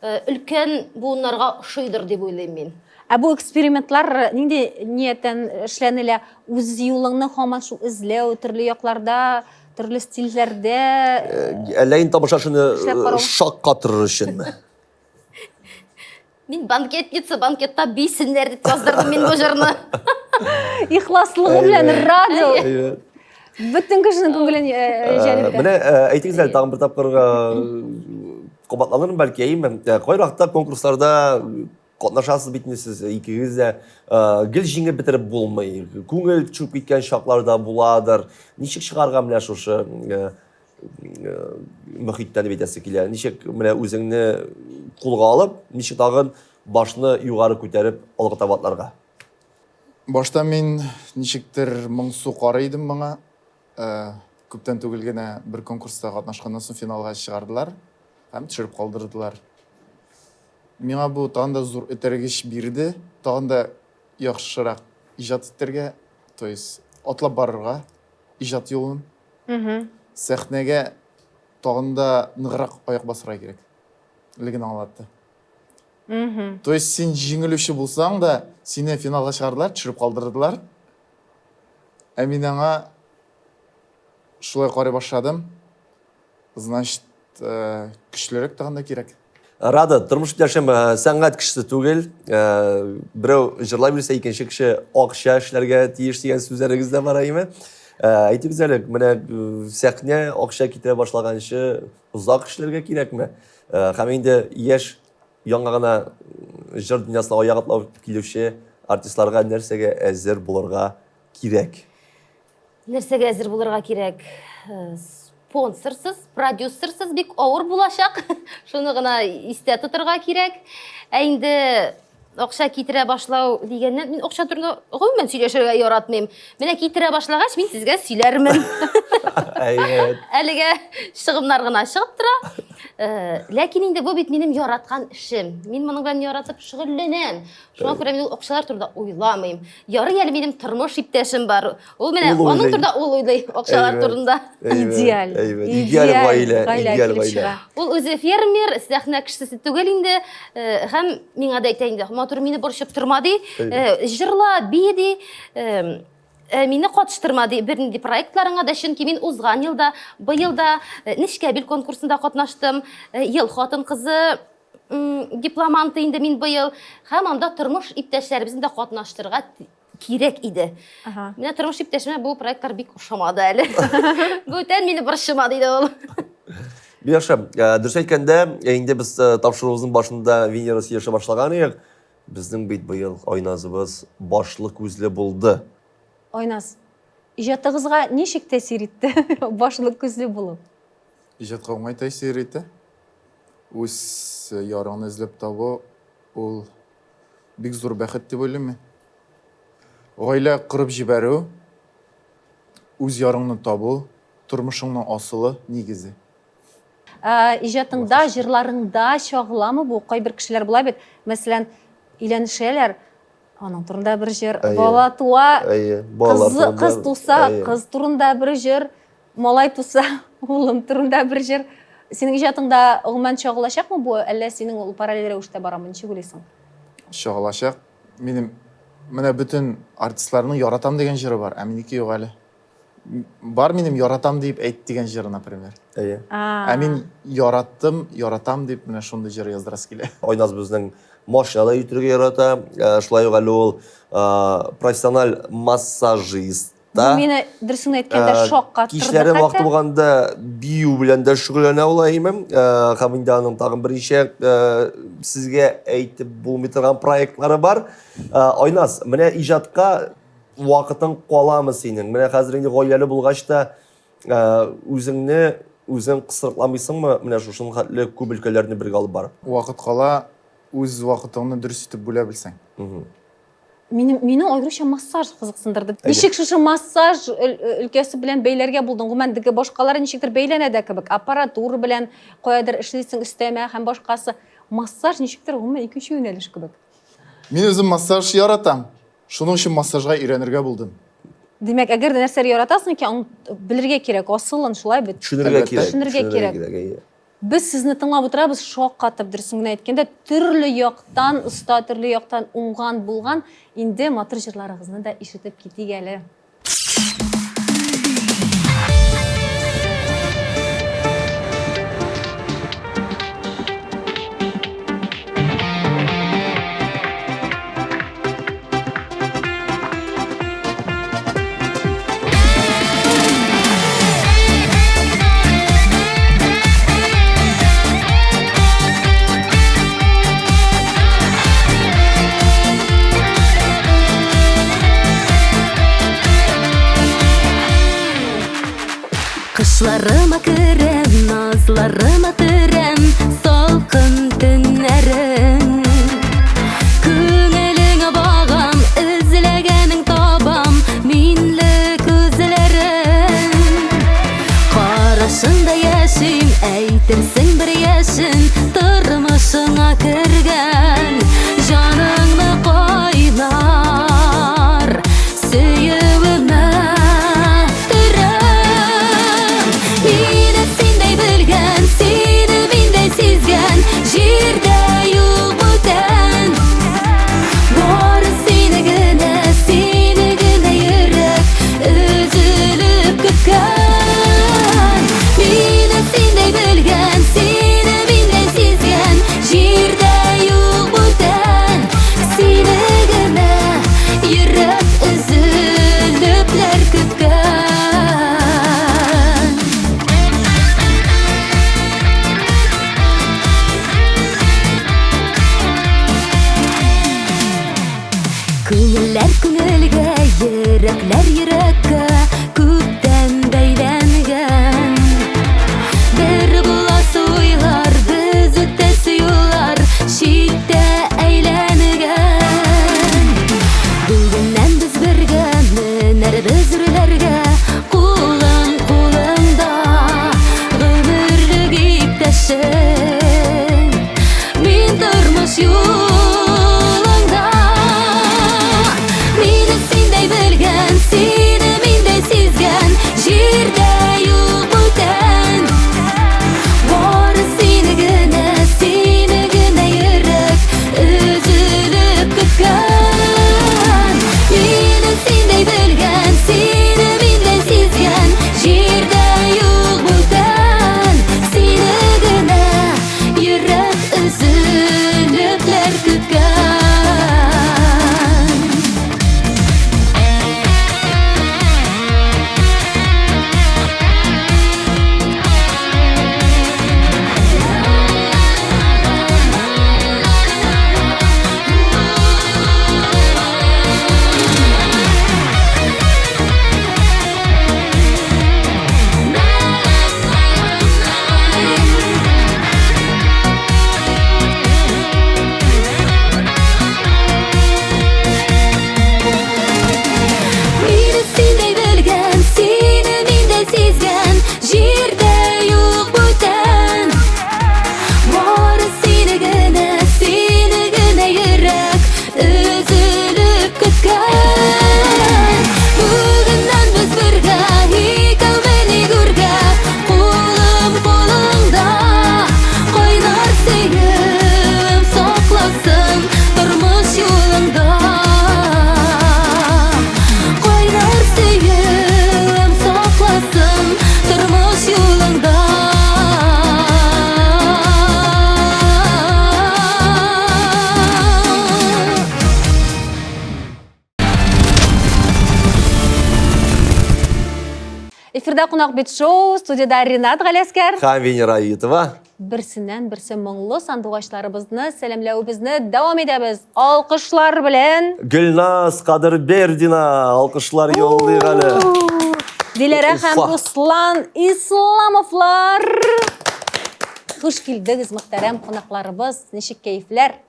э, өлкән буыннарга ошыйдыр дип уйлыйм мин. Ә бу экспериментлар нинди нияттән эшләнелә? Үз юлыңны һаман шул эзләү, төрле якларда, төрле стильләрдә. Э, әллә инде тамашачыны э, шаккатырыр өченме? Мин банкетница, банкетта бисеннәр дип яздырдым мин бу җырны. Ихласлыгы белән радио. Бөтен кешенең күңелен э, э, җәлеп итә. Менә э, әйтегез әле тагын бер тапкыр кабатланырмын бәлки, әйеме? Кайракта конкурсларда катнашасыз бит инде сез икегез дә. Гел җиңеп бетереп булмый. Күңел төшеп киткән чаклар да буладыр. Ничек чыгарга менә шушы мөхиттән дип әйтәсе килә. Ничек менә үзеңне кулга алып, ничек тагын башны югары күтәреп алга таба атларга? Башта мин ничектер моңсу карый идем моңа. Э, күптән түгел генә бер конкурста катнашканнан соң финалга чыгардылар һәм төшереп калдырдылар. Миңа бу тагын да зур этәргеч бирде, тагын да яхшырак иҗат итәргә, то есть атлап барырга иҗат юлын. Сәхнәгә тагын да ныграк аяк басырга кирәк. Леген аңлатты. То есть син җиңелүче булсаң да, сине финалга чыгардылар, төшереп калдырдылар. Ә мин аңа шулай карый башладым. Значит, э, көчлерәк тагын да кирәк. Рада, тормыш иптәшем э, сәнгать кешесе түгел. Э, берәү җырлай белсә, икенче кеше акча эшләргә тиеш дигән сүзләрегез дә бар, әйеме? Әйтегез әле, менә сәхнә акча китерә башлаганчы озак эшләргә кирәкме? Һәм инде яшь яңа гына җыр дөньясына аяк атлап килүче артистларга нәрсәгә әзер булырга кирәк? Нәрсәгә әзер булырга кирәк? Э, спонсорсыз, продюсерсыз бик авыр булачак. Шуны гына истә тотырга кирәк. Ә инде акча китерә башлау дигәннән, мин акча турында гомумән сөйләшергә яратмыйм. Менә китерә башлагач, мин сезгә сөйләрмен. Әйбәт. Әлегә чыгымнар гына чыгып тора. Э, ләкин инде бу бит минем яраткан эшем. Мин моның белән яратып шөгыльләнәм. Шуңа күрә мин ул акчалар турында уйламыйм. Ярый әле минем тормыш иптәшем бар. Ул менә Ул аның уйлый. турында ул уйлый акчалар Әйбәт. турында. Әйбәт, Идеаль. әйбәт. Идеаль гаилә, гаилә идеаль килеп гаилә. чыга. Ул үзе фермер, сәхнә кешесе түгел инде. Э, Һәм миңа да әйтә инде, матур мине борчып торма ди, э, җырла, бии ди. Э, э, Мине катыштырма ди бернинди проектларыңа да, чөнки мин узган елда, быел да э, Нечкәбил конкурсында катнаштым. Э, Ел хатын-кызы дипломанты инде мин быел. Һәм анда тормыш иптәшләребезне дә катнаштырырга кирәк иде. Менә тормыш иптәшемә бу проектлар бик ошамады әле. Бүтән мине борчыма диде ул. Бик яхшы. Э, дөрес әйткәндә, э, инде без э, тапшыруыбызның башында Венера сөйләшә башлаган идек. Безнең бит быел Айназыбыз башлы күзле булды. Айназ, иҗатыгызга ничек тәэсир итте башлы күзле булу? Иҗатка уңай тәэсир итә. Үз ярыңны эзләп табу ул бик зур бәхет дип уйлыйм мин. Гаилә корып җибәрү, үз ярыңны табу, тормышыңның асылы, нигезе. Ә, иҗатыңда, җырларыңда чагыламы бу? Кайбер кешеләр була бит, мәсәлән, өйләнешәләр, аның турында бер җыр, бала туа, кыз, кыз туса, кыз турында бер җыр, Малай туса, улым турында бер җыр. Синең иҗатыңда гомумән чагылачакмы бу, әллә синең ул параллель рәвештә барамы, ничек уйлыйсың? Чагылачак. Минем менә бөтен артистларның яратам дигән җыры бар, ә минеке юк әле. Бар минем яратам дип әйт дигән җыры, например. Әйе. Ә мин яраттым, яратам дип менә шундый җыр яздырасы килә. Айназ безнең машинада йөртергә ярата. Э, шулай ук әле ул э, профессиональ массажист. Бу мине дөресен әйткәндә э, шаккаттырды. Кичләрен вакыты булганда бию белән дә шөгыльләнә ул әйеме. Э, һәм инде аның тагын берничә э, сезгә әйтеп булмый торган проектлары бар. Айназ, менә иҗатка вакытың каламы синең? Менә хәзер инде гаиләле булгач та үзеңне үзең кысрыкламыйсыңмы менә шушының хәтле күп өлкәләрне бергә алып барып? Вакыт кала, үз вакытыңны дөрес итеп бүлә белсәң. Минем мине аеруча массаж кызыксындырды. Ничек шушы массаж өлкәсе белән бәйләргә булдың? Гомумән, теге башкалары ничектер бәйләнә дә кебек. Аппаратура белән каядыр эшлисең өстәмә һәм башкасы. Массаж ничектер гомумән икенче юнәлеш кебек. Мин үзем массаж яратам. Шуның өчен массажга өйрәнергә булдым. Димәк, әгәр дә нәрсәләр яратасың икән, аны белергә кирәк, асылын шулай бит. Төшенергә кирәк. Төшенергә кирәк. Без сезне тыңлап утырабыз, шаккатып, дөресен генә әйткәндә, төрле яктан оста, төрле яктан уңган, булган. Инде матур җырларыгызны да ишетеп китик әле. Кышларыма керәм, назларыма төрәм, салкын төннәрен. Күңелеңә багам, эзләгәнең табам, минле күзләрен. Карашыңда яшим, әйтерсең бер яшен, тормышыңа кергән. Җаныңны кайнар сөюемә төрәм. Эфирда кунак бит шоу, студиядә Ренат Галәскәр. Һәм Венера Аитова. Берсеннән берсе моңлы сандугачларыбызны сәламләвебезне дәвам итәбез. Алкышлар белән. Гөлназ Кадырбердина, алкышлар юллыйк әле. Диләрә һәм Руслан Исламовлар. Хуш килдегез, мөхтәрәм кунакларыбыз. Ничек кәефләр?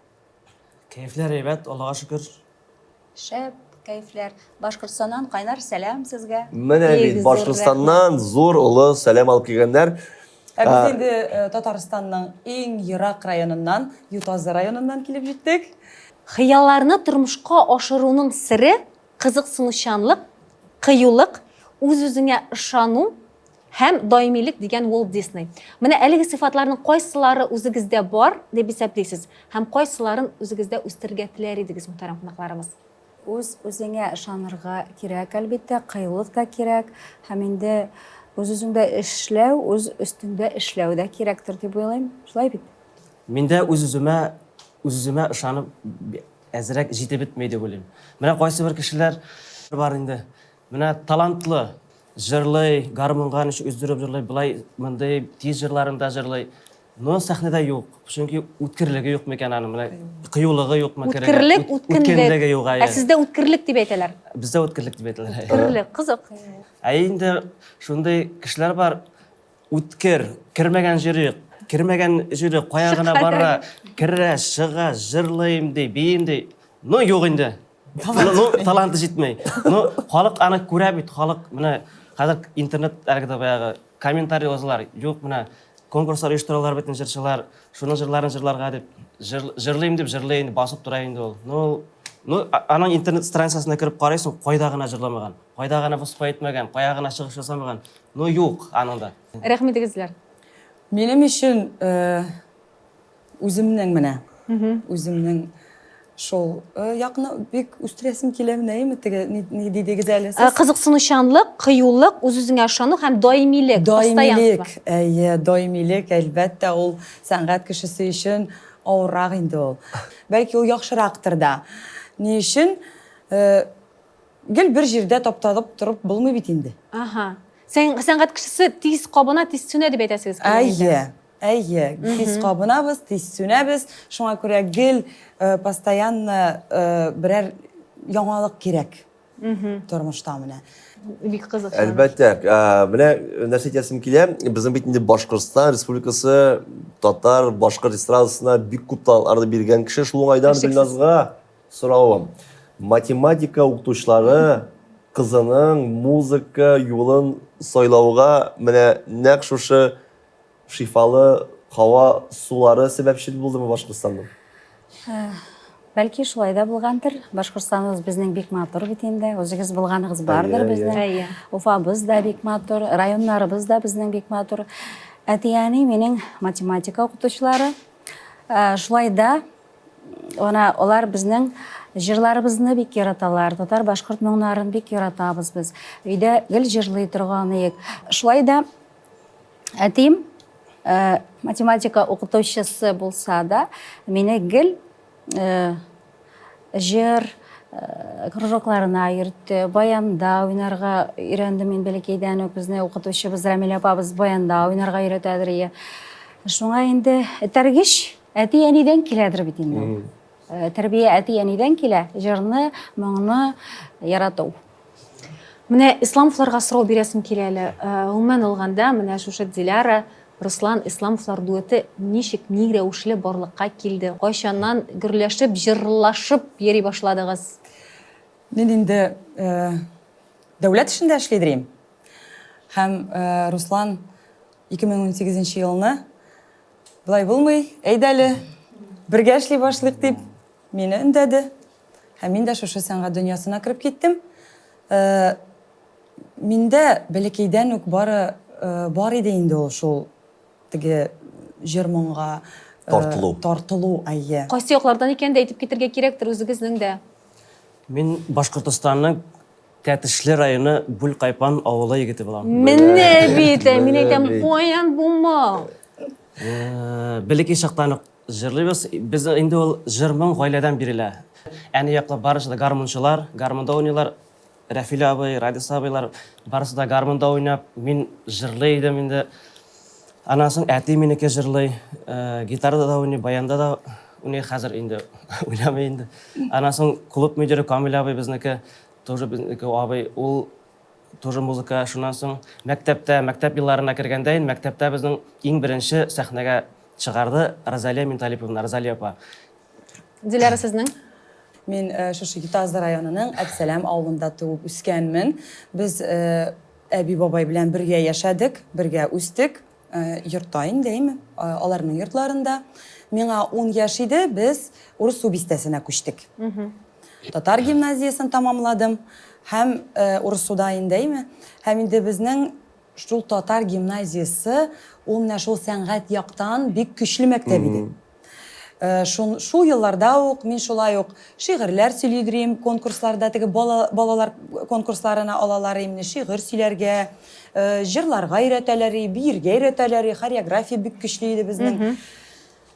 Кәефләр әйбәт, Аллага шөкер. Шәп кәефләр. Башкортстаннан кайнар сәлам сезгә. Менә бит Башкортстаннан зур олы сәлам алып килгәннәр. Ә без инде э, Татарстанның иң ерак районыннан, Ютазы районыннан килеп җиттек. Хыялларны тормышка ашыруның сере, кызыксынучанлык, кыюлык, үз-үзеңә ышану һәм даимилек дигән Уолт Дисней. Менә әлеге сыйфатларның кайсылары үзегездә бар дип исәплисез һәм кайсыларын үзегездә үстерергә теләр идегез, мөхтәрәм кунакларыбыз? Үз-үзеңә ышанырга кирәк, әлбиттә, кыюлык та кирәк һәм инде үз-үзеңдә эшләү, үз өстеңдә эшләү дә кирәктер дип уйлыйм. Шулай бит? Миндә үз-үземә, үз-үземә ышанып әзрәк җитеп бетми дип уйлыйм. Менә кайсыбер кешеләр бар инде, Менә талантлы, җырлый, гармунга ничек өздереп җырлый, болай мондый тиз җырларын да җырлый. Но сәхнәдә юк, чөнки үткерлеге юк микән аның, менә кыюлыгы юкмы керергә. Үткерлек, үткенлек. Үткенлеге юк, әйе. Ә сездә үткерлек дип әйтәләр. Бездә үткерлек дип әйтәләр. Үткерлек, кызык. Ә инде шундый кешеләр бар, үткер, кермәгән җире юк, кермәгән җире кая гына бара, керә, чыга, җырлыйм ди, биим ди. Но юк инде. Ну, таланты җитми. Ну, халык аны күрә бит, халык менә хәзер интернет әлеге дә баягы комментарий язалар. Юк, менә конкурслар оештыралар бит җырчылар, шуның җырларын җырларга дип, җырлыйм дип җырлый инде, басып тора инде ул. Ну, ну, аның интернет страницасына кереп карыйсың, кайда гына җырламаган, кайда гына выступать итмәгән, кая гына чыгыш ясамаган. Ну, юк аның да. Рәхмәт итегезләр. Минем өчен э, Үземнең менә, үземнең шул э, якны бик үстерәсем килә менә, әйеме теге ни, ни дидегез әле сез? Э, кызыксынучанлык, кыюлык, үз-үзеңә ышану һәм даимилек, Даимилек, әйе, даимилек, әлбәттә, ул сәнгать кешесе өчен авыррак инде ул. Бәлки ул яхшырактыр да. Ни өчен? Э, гел бер җирдә тапталып торып булмый бит инде. Ага. Сәнгать кешесе тиз кабына, тиз сүнә дип әйтәсегез килә инде. Әйе. Әйе, тиз кабынабыз, тиз сүнәбез. Шуңа күрә гел э, постоянно э, берәр яңалык кирәк тормышта менә. Бик кызык. Әлбәттә, э, менә нәрсә әйтәсем килә, безнең бит инде Башкортстан Республикасы татар, башкорт эстрадасына бик күп талантларны биргән кеше. Шул уңайдан Гөлназга соравым. Математика укытучылары кызының музыка юлын сайлауга менә нәкъ шушы Шифалы һава сулары сәбәпчел булдымы Башкортстанның? Бәлки шулай да булгандыр. Башкортстаныбыз безнең бик матур бит инде. Үзегез булганыгыз бардыр безнең. Уфабыз да бик матур, районнарыбыз да безнең бик матур. Әти-әни минең математика укытучылары. Шулай да ана алар безнең җырларыбызны бик яраталар. Татар башкорт моңнарын бик яратабыз без. Өйдә гел җырлый торган идек. Шулай да Әтием э, математика укытучысы булса да, мине гел э, җыр э, кружокларына йөртте, баянда уйнарга өйрәндем мин бәләкәйдән үк. Безне укытучыбыз Рәмилә апабыз баянда уйнарга өйрәтәдер ие. Шуңа инде этәргеч әти-әнидән киләдер бит инде. Тәрбия әти-әнидән килә, җырны, моңны ярату. Менә Исламовларга сорау бирәсем килә әле. Э, гомумән алганда, менә шушы Диляра, Руслан Исламовлар дуэты ничек, ни рәвешле барлыкка килде? Кайчаннан гөрләшеп, җырлашып йөри башладыгыз? Мин инде э, дәүләт эшендә эшлидер идем. Һәм э, Руслан 2018 елны болай булмый, әйдә әле, бергә эшли башлыйк дип мине өндәде. Һәм мин дә шушы сәнгать дөньясына кереп киттем. Э, миндә бәләкәйдән үк бары э, бар иде инде ул шул теге җыр-моңга э, тартылу. Тартылу, әйе. Кайсы яклардан икәнен дә әйтеп китергә кирәктер үзегезнең дә. Мин Башкортостанның Тәтешле районы Бүлкайпан авылы егете булам. Менә бит, ә мин әйтәм, каян бу моң? Бәләкәй чактан ук Җырлыйбыз. Без инде ул җыр-моң гаиләдән бирелә. Әни яклы барысы да гармунчылар, гармунда уйныйлар. Рәфил абый, Радис абыйлар барысы да гармунда уйнап, мин җырлый идем инде. Аннан соң әти минеке җырлый, гитарада да уйный, баянда да уйный, хәзер инде уйнамый инде. Аннан соң клуб мөдире Камил абый безнеке, тоже безнеке абый, ул тоже музыка. Шуннан соң мәктәптә, мәктәп елларына кергәндә инде мәктәптә безнең иң беренче сәхнәгә чыгарды Розалия Минталиповна, Розалия апа. Диляра, сезнең? Мин шушы Ютазы районының Әбсәләм авылында туып үскәнмен. Без әби-бабай белән бергә яшәдек, бергә үстек. Йортта инде, әйме? Аларның йортларында. Миңа 10 яшь иде, без Урыссу бистәсенә күчтек. Татар гимназиясен тамамладым һәм Урыссуда инде, әйме? Һәм инде безнең шул татар гимназиясе, ул менә шул сәнгать яктан бик көчле мәктәп иде. Шун, шул елларда ук мин шулай ук шигырьләр сөйли идем конкурсларда, теге бала, балалар конкурсларына алалар имне шигырь сөйләргә, җырларга өйрәтәләр, биергә өйрәтәләр, хореография бик көчле иде безнең.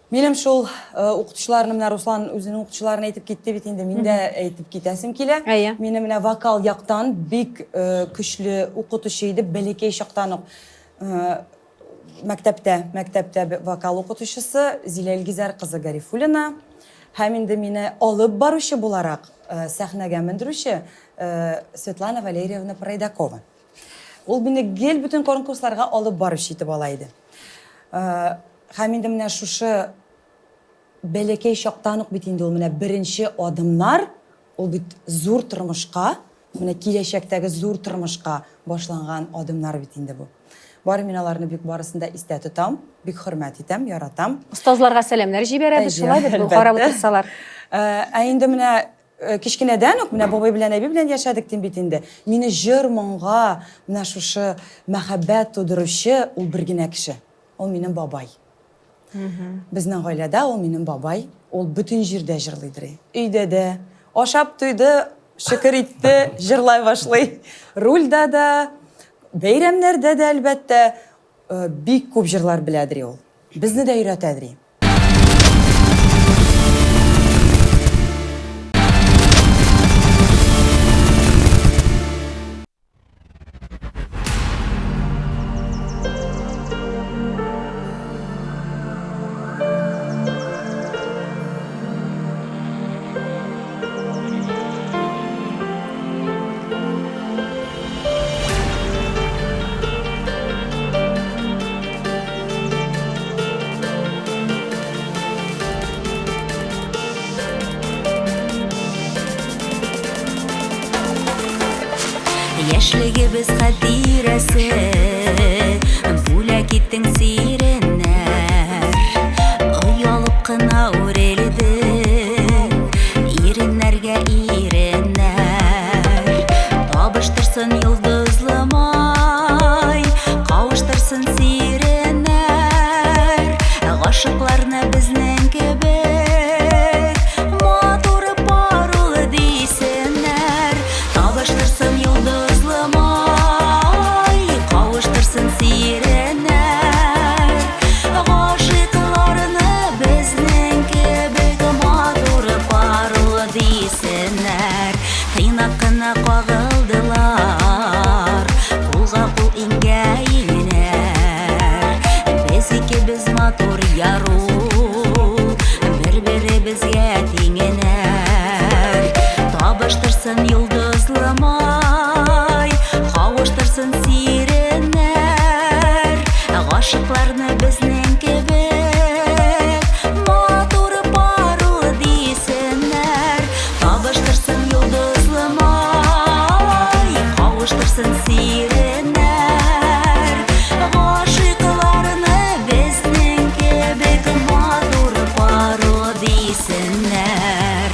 Минем шул укытучыларны, менә Руслан үзенең укытучыларын әйтеп китте бит инде, мин дә әйтеп китәсем килә. Әйе. Минем менә вокал яктан бик көчле укытучы иде, бәләкәй чактан ук. Мәктәптә, мәктәптә вокал укытучысы Зилә Илгизәр кызы Гарифуллина һәм инде мине алып баручы буларак сәхнәгә мендерүче Светлана Валерьевна Пройдакова. Ул мине гел бөтен конкурсларга алып баручы итеп ала иде. Һәм инде менә шушы бәләкәй чактан ук бит инде ул менә беренче адымнар, ул бит зур тормышка, менә киләчәктәге зур тормышка башланган адымнар бит инде бу. Бары мин аларны бик барысын да истә тотам, бик хөрмәт итәм, яратам. Остазларга сәламнәр җибәрәбез, шулай бит, бу карап утырсалар. Ә инде менә кечкенәдән үк, менә бабай белән әби белән яшәдек дим бит инде. Мине җыр-моңга менә шушы мәхәббәт тудыручы ул бер генә кеше. Ул минем бабай. Безнең гаиләдә ул минем бабай, ул бөтен җирдә җырлыйдыр. Өйдә дә ашап туйды, шөкер итте, җырлай башлый. Рульда да, бәйрәмнәрдә дә, әлбәттә, бик күп җырлар беләдер ул. Безне дә өйрәтәдер. Яшьлегебез хатирәсе Бүләк иттең сиреннәр Оялып кына үрелде Иреннәргә иреннәр Табыштырсын йолдызлы май Кавыштырсын сиреннәр Гашыкларны безнең кебек Матур пар ул дисеннәр Табыштырсын йолдызлы май, Кавыштырсын сиреннәр. Гашыйкларны безнең кебек Матур пар ул дисеннәр. Тыйнак кына кагылдылар, Кулга кул иңгә иңнәр. Без икебез матур яр ул, Бер-беребезгә тиңенәр. Табыштырсын йолдызлы май, Кавыштырсын сиреннәр. Гашыйкларны безнең кебек Матур пар ул дисеннәр. Табыштырсын йолдызлы май, Кавыштырсын сиреннәр. Гашыйкларны безнең кебек Матур пар ул дисеннәр.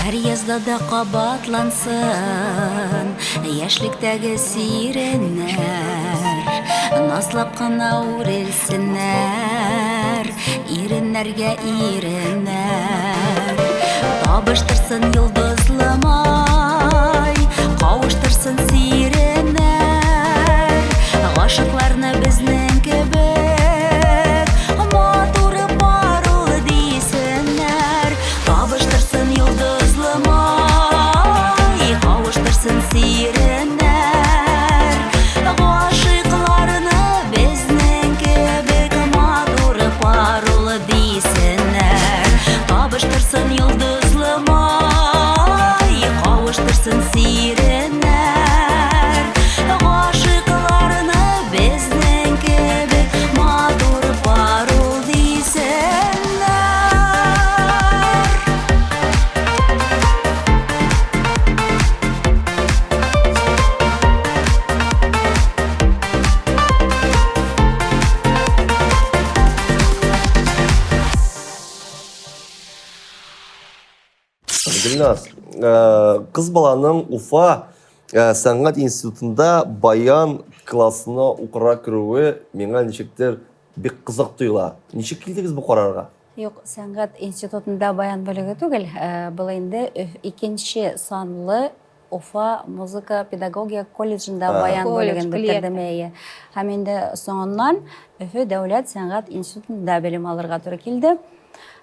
Һәр язда да кабатлансын Яшьлектәге сиреннәр Назлап кына үрелсеннәр Иреннәргә иреннәр Табыштырсын йолдызлы май Кавыштырсын сиреннәр. Гашыйкларны безнең кебек матур пар ул дисеннәр. Табыштырсын йолдызлы май, кавыштырсын сиреннәр. Гашыйкларны безнең кебек матур пар ул дисеннәр. Табыштырсын йолдызлы май, кавыштырсын сиреннәр. Гашыйкларны безнең кебек матур пар ул дисеннәр. Гөлназ, э, кыз баланың Уфа э, сәнгать институтында баян классына укырга керүе миңа ничектер бик кызык тоела. Ничек килдегез бу карарга? Юк, сәнгать институтында баян бүлеге түгел. Э, был инде икенче санлы Уфа музыка педагогия колледжында баян бүлеген бетердем, әйе. Һәм инде соңыннан Өфе дәүләт сәнгать институтында белем алырга туры килде.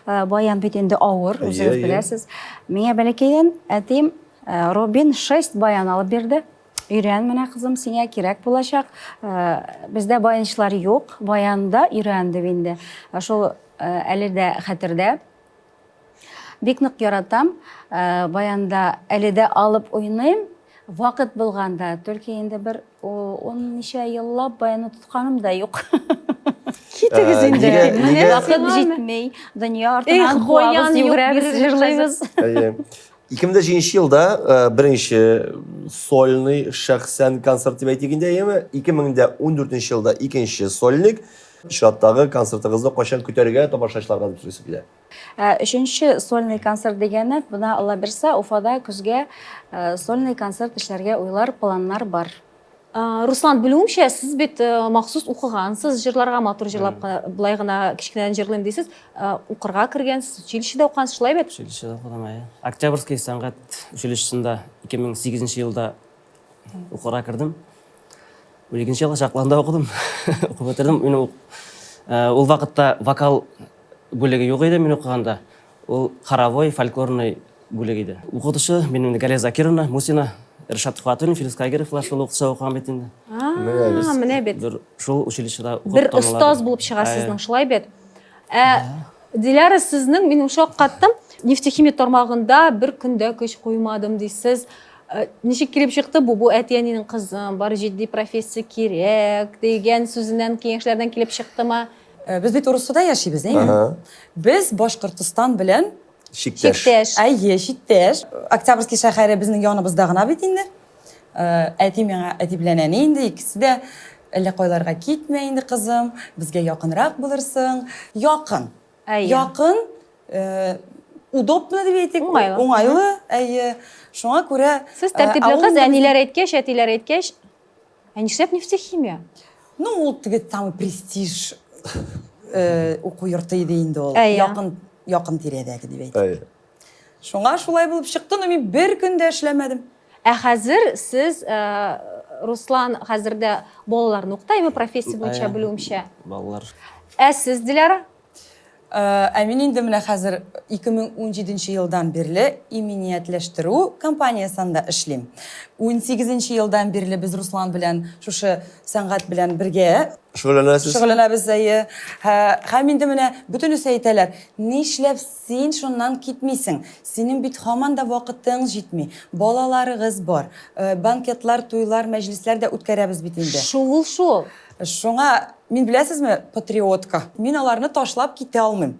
Баян бит инде авыр, үзегез беләсез. Миңа бәләкәйдән әтием Робин 6 баян алып бирде. Өйрән менә, кызым, сиңа кирәк булачак. Бездә баянчылар юк, баянда өйрән дип инде. Шул әле дә хәтердә. Бик нык яратам. Э, баянда әле дә алып уйныйм. Вакыт булганда, только инде бер ун ничә еллап баянны тотканым да юк. Китегез э, инде. Менә вакыт җитми. Дөнья артыннан куабыз, йөгерәбез, җырлыйбыз. 2007 елда э, беренче сольный шәхсән концерт дип әйтик инде, әйеме? 2014 елда икенче сольник. Чираттагы концертыгызны кайчан көтәргә тамашачыларга дип сорыйсы килә. Ә, өченче сольный концерт дигәне, бына Алла бирсә, Уфада көзгә э, сольный концерт эшләргә уйлар, планнар бар. Ә, Руслан, белүемчә, сез бит э, махсус укыгансыз, җырларга матур җырлап кына, былай гына кечкенәдән җырлыйм дисез. Ә, укырга кергәнсез, училищеда укыгансыз, шулай бит? Училищеда укыдым, әйе. Октябрьский сәнгать училищесында 2008 елда укырга кердем. 12 елга чаклы анда укыдым. Укып бетердем. Мин ул вакытта вокал бүлеге юк иде мин укыганда. Ул хоровой, фольклорный бүлек иде. Укытучы минем Галия Закировна Мусина, Ришат Тухватуллин, Филүс Кагировлар шул укытучыда укыган бит инде. А, менә бит. Бер шул училищеда укып Бер остаз булып чыга сезнең, шулай бит? Ә Диляра, сезнең мин шаккаттым. Нефтехимия тармагында бер көндә көч куймадым дисез. Э, ничек килеп чыкты бу? Бу әти-әнинең кызым, бар җитди профессия кирәк дигән сүзеннән, киңәшләрдән килеп чыктымы? Э, без бит Урыссуда яшибез, әйме? Без Башкортостан белән Чиктәш. Чиктәш. Әйе, чиктәш. Октябрьский шәһәре безнең яныбызда гына бит инде. Э, әти миңа, әти белән әни инде икесе дә әллә кайларга китмә инде, кызым, безгә якынрак булырсың. Якын. Әйе. Якын, э, удобно дип әйтик. Уңайлы. Уңайлы, әйе. Шуңа күрә Сез тәртипле кыз, әниләр әйткәч, әтиләр әйткәч, ә нишләп нефтехимия? Ну, ул теге самый престиж э, уку йорты иде инде ул. Әйе. Якын, якын тирәдәге дип әйтик. Әйе. Шуңа шулай булып чыкты, но мин бер көн дә эшләмәдем. Ә хәзер сез, э, Руслан, хәзер дә балаларны укыта, әйме профессия буенча белүемчә. Балалар. Ә сез, Диляра? Э, ә мин инде менә хәзер 2017 елдан бирле иминиятләштерү компаниясендә эшлим. 18 елдан бирле без Руслан белән шушы сәнгать белән бергә шөгыльләнәсез. Шөгыльләнәбез, әйе. Һәм инде менә бөтенесе әйтәләр, нишләп син шуннан китмисең? Синең бит һаман да вакытың җитми. Балаларыгыз бар. Э, банкетлар, туйлар, мәҗлесләр дә үткәрәбез бит инде. Шул шул. Шуңа мин беләсезме, патриотка. Мин аларны ташлап китә алмыйм.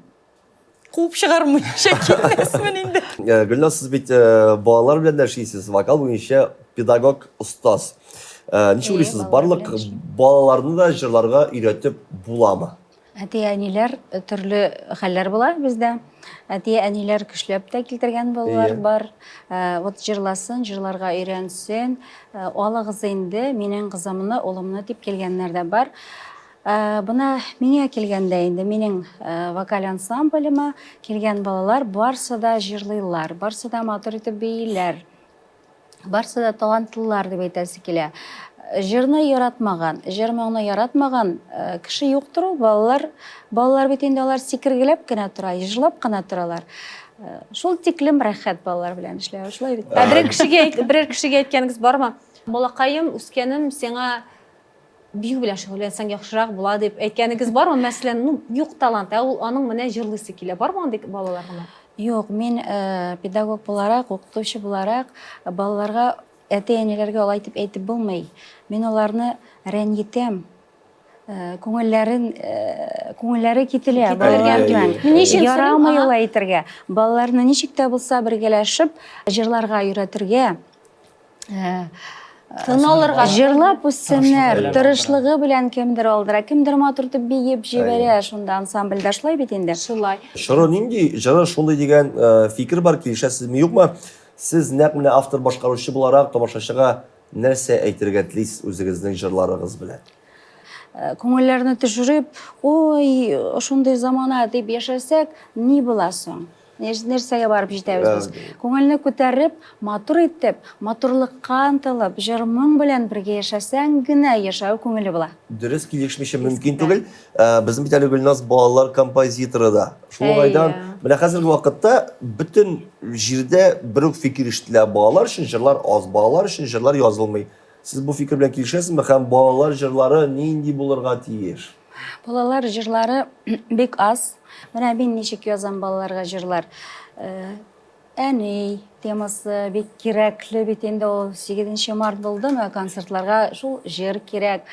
Куып чыгармыйча китмәсмен инде. Э, Гөлназ, сез бит э, балалар белән дә эшлисез, вокал буенча педагог, остаз. Э, ничек уйлыйсыз, барлык балаларны да җырларга өйрәтеп буламы? Әти-әниләр төрле хәлләр була бездә. Әти-әниләр көчләп тә килтергән балалар бар. Вот җырласын, җырларга өйрәнсен, алыгыз инде минем кызымны, улымны дип килгәннәр дә бар. Бына миңа килгәндә инде минем вокаль ансамблема килгән балалар барсы да җырлыйлар, барсы да матур итеп бииләр. Барсы да талантлылар дип әйтәсе килә. Җырны яратмаган, җыр-моңны яратмаган кеше юктыр ул. Балалар, балалар бит инде алар сикергеләп кенә тора, җырлап кына торалар. Шул тиклем рәхәт балалар белән эшләү, шулай бит. Ә берәр кешегә, берәр кешегә әйткәнегез бармы? Балакаем, үскәнем, сиңа бию белән шөгыльләнсәң яхшырак була дип әйткәнегез бармы? Мәсәлән, ну, юк талант, ә ул аның менә җырлыйсы килә. Бармы андый балалар гына? Юк, мин педагог буларак, укытучы буларак балаларга Әти-әниләргә алай дип әйтеп булмый. Мин аларны рәнҗетәм. Күңелләрен, күңелләре кителә балаларның. Ярамый алай әйтергә. Балаларны ничек тә булса бергәләшеп җырларга өйрәтергә. Тын алырга. Җырлап үссеннәр. Тырышлыгы белән кемдер алдыра, кемдер матур итеп биеп җибәрә шунда ансамбльдә. Шулай бит инде. Шулай. Чоры нинди, җыры шундый дигән фикер бар, килешәсезме, юкмы? Сез нәкъ менә автор-башкаручы буларак тамашачыга нәрсә әйтергә телисез үзегезнең җырларыгыз белән? Күңелләрне төшереп, ой, шундый замана дип яшәсәк, ни була соң? Нәрсәгә барып җитәбез без? Күңелне күтәреп, матур итеп, матурлыкка ынтылып, җыр-моң белән бергә яшәсәң генә яшәү күңеле була. Дөрес, килешмичә мөмкин түгел. Безнең бит әле Гөлназ балалар композиторы да. Шул уңайдан, менә хәзерге вакытта бөтен җирдә бер үк фикер ишетелә. Балалар өчен җырлар аз, балалар өчен җырлар язылмый. Сез бу фикер белән килешәсезме һәм балалар җырлары нинди булырга тиеш? Балалар җырлары бик аз. Менә мин ничек язам балаларга җырлар. Әни темасы бик кирәкле бит инде ул 8 март булдымы, концертларга шул җыр кирәк.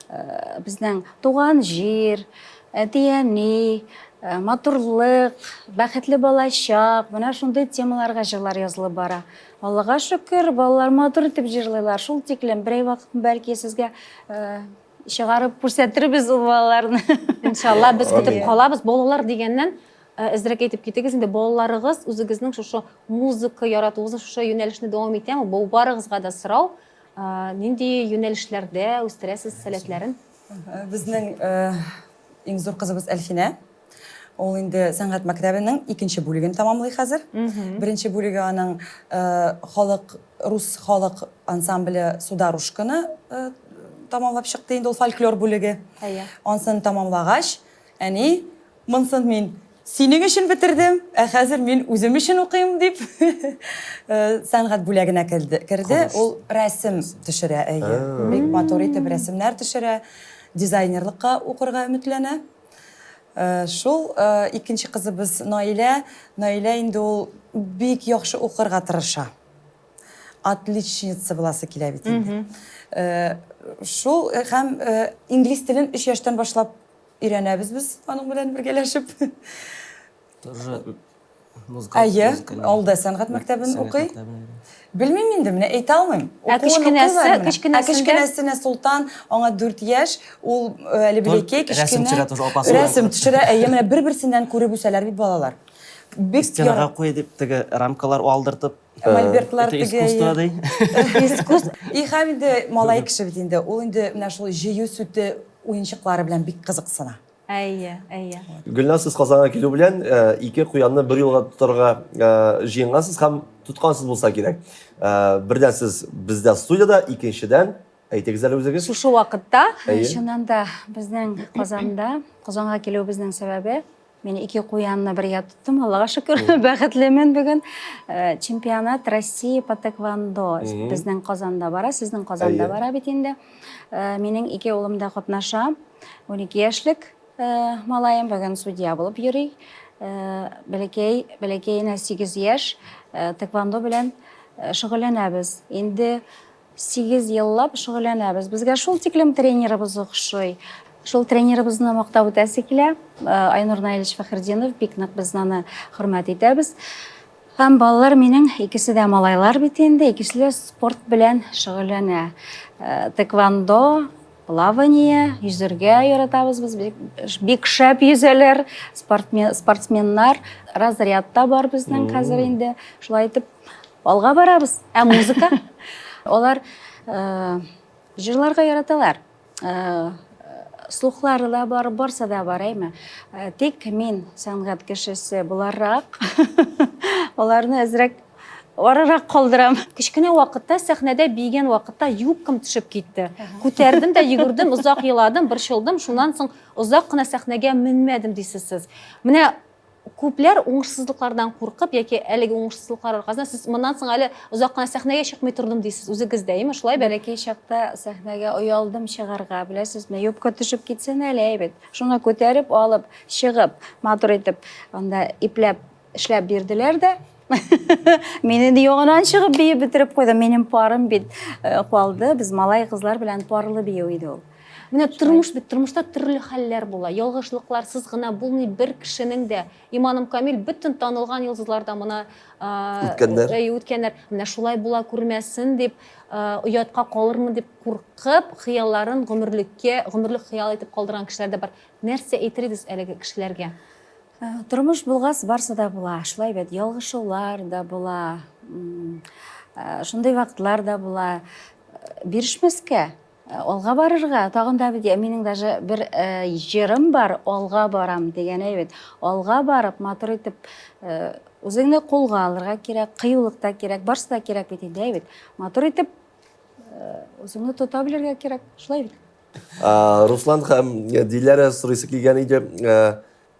Э, безнең туган җир, әти-әни, э, матурлык, бәхетле балачак, менә шундый темаларга җырлар язылып бара. Аллага шөкер, балалар матур итеп җырлыйлар. Шул тиклем берәй вакыт бәлки сезгә э, чыгарып күрсәтербез ул балаларны. Иншалла, без көтеп калабыз. Балалар дигәннән, Әзрәк әйтеп китегез инде, балаларыгыз үзегезнең шушы музыка яратуыгызны, шушы юнәлешне дәвам итәме? Бу барыгызга да сорау. Нинди юнәлешләрдә үстерәсез сәләтләрен? Безнең иң зур кызыбыз Әлфинә. Ул инде сәнгать мәктәбенең икенче бүлеген тәмамлый хәзер. Беренче бүлеге аның халык, рус халык ансамбле Сударушканы тәмамлап чыкты инде ул фольклор бүлеге. Ансын тәмамлагач, әни, Монсын мин синең өчен бетердем, ә хәзер мин үзем өчен укыйм, дип сәнгать бүләгенә керде. Ул рәсем төшерә, әйе. Бик матур итеп рәсемнәр төшерә. Дизайнерлыкка укырга өметләнә. Шул икенче кызыбыз Наилә. Наилә инде ул бик яхшы укырга тырыша. Отличница буласы килә бит инде. Шул һәм инглиз телен 3 яшьтән башлап Өйрәнәбез без аның белән бергәләшеп. Тоже музыка. Әйе, ул да сәнгать мәктәбен укый. Белмим инде, менә әйтә алмыйм. Ә кечкенәсе, кечкенәсендә? Ә кечкенәсенә Султан, аңа 4 яшь, ул э, әле бәләкәй, кечкенә. Рәсем төшерә тоже апасы. Рәсем төшерә, әйе, менә бер-берсеннән күреп үсәләр бит балалар. Бик Стенага куй дип теге рамкалар алдыртып. Мольбертлар теге. Искусство ди. Искусство. И һәм инде малай кеше бит инде, ул инде менә шул җыю сүте уенчыклары белән бик кызыксына. Әйе, әйе. Гөлназ, сез Казанга килү белән ике куянны бер юлга тотарга җыенгансыз һәм тоткансыз булса кирәк. Бердән сез бездә студиядә, икенчедән, әйтегез әле үзегез. Шушы вакытта. Чыннан да безнең Казанда, Казанга килүебезнең сәбәбе Мин ике куянны бергә тоттым, Аллага шөкер, бәхетлемен бүген. Э, чемпионат России по тэквондо безнең Казанда бара, сезнең Казанда бара бит инде. Э, минем ике улым да катнаша. 12 яшьлек э, малаем бүген судья булып йөри. Бәләкәй, бәләкәенә 8 яшь тэквондо белән шөгыльләнәбез. Инде 8 еллап шөгыльләнәбез. Безгә шул тиклем тренерыбыз охшый. Шул тренерыбызны мактап үтәсе килә. Э, Айнур Наилевич Фәхретдинов, бик нык без аны хөрмәт итәбез. Һәм балалар минем икесе дә малайлар бит инде, икесе дә спорт белән шөгыльләнә. Э, тэквондо, плавание, йөзергә яратабыз без, бик шәп йөзәләр, спортсменнар, разряд та бар безнең хәзер инде. Шулай итеп Алга барабыз. Ә музыка? Алар э, җырларга яраталар. Э, слухлары да бар, барсы да бар, әйме. Э, тик мин сәнгать кешесе буларак, аларны әзрәк Арырак калдырам. Кечкенә вакытта сәхнәдә биегән вакытта юбкам төшеп китте. Күтәрдем дә йөгердем, озак еладым, борчылдым, шуннан соң озак кына сәхнәгә менмәдем дисез сез. Менә күпләр уңышсызлыклардан куркып яки әлеге уңышсызлыклар аркасында сез моннан соң әле озак кына сәхнәгә чыкмый тордым дисез үзегез дә, әйеме, шулай бит? Бәләкәй чакта сәхнәгә оялдым чыгарга, беләсезме? Юбка төшеп китсен әле, әйбәт. Шуны күтәреп алып, чыгып, матур итеп, анда ипләп эшләп бирделәр дә. Мин инде яңадан чыгып биеп бетереп куйдым. Минем парым бит э, калды. Без малай кызлар белән парлы бию иде ул. Менә тормыш бит, тормышта төрле хәлләр була. Ялгышлыкларсыз гына булмый бер кешенең дә. Иманым камил, бөтен танылган йолдызлар да моны үткәннәр. Әйе, үткәннәр. Менә шулай була күрмәсен дип, оятка калырмын дип куркып, хыялларын гомерлеккә, гомерлек хыял итеп калдырган кешеләр дә бар. Нәрсә әйтер идегез әлеге кешеләргә? Тормыш булгач, барсы да була. Шулай бит, ялгышулар да була, шундый вакытлар да була. Бирешмәскә, алга барырга. Тагын да бит, минем даже бер җырым бар, алга барам дигән әйбәт. Алга барып, матур итеп, үзеңне кулга алырга кирәк, кыюлык та кирәк, барсы да кирәк бит инде, әйбәт. Матур итеп, үзеңне тота белергә кирәк, шулай бит. Руслан һәм Диләрә сорыйсы килгән иде.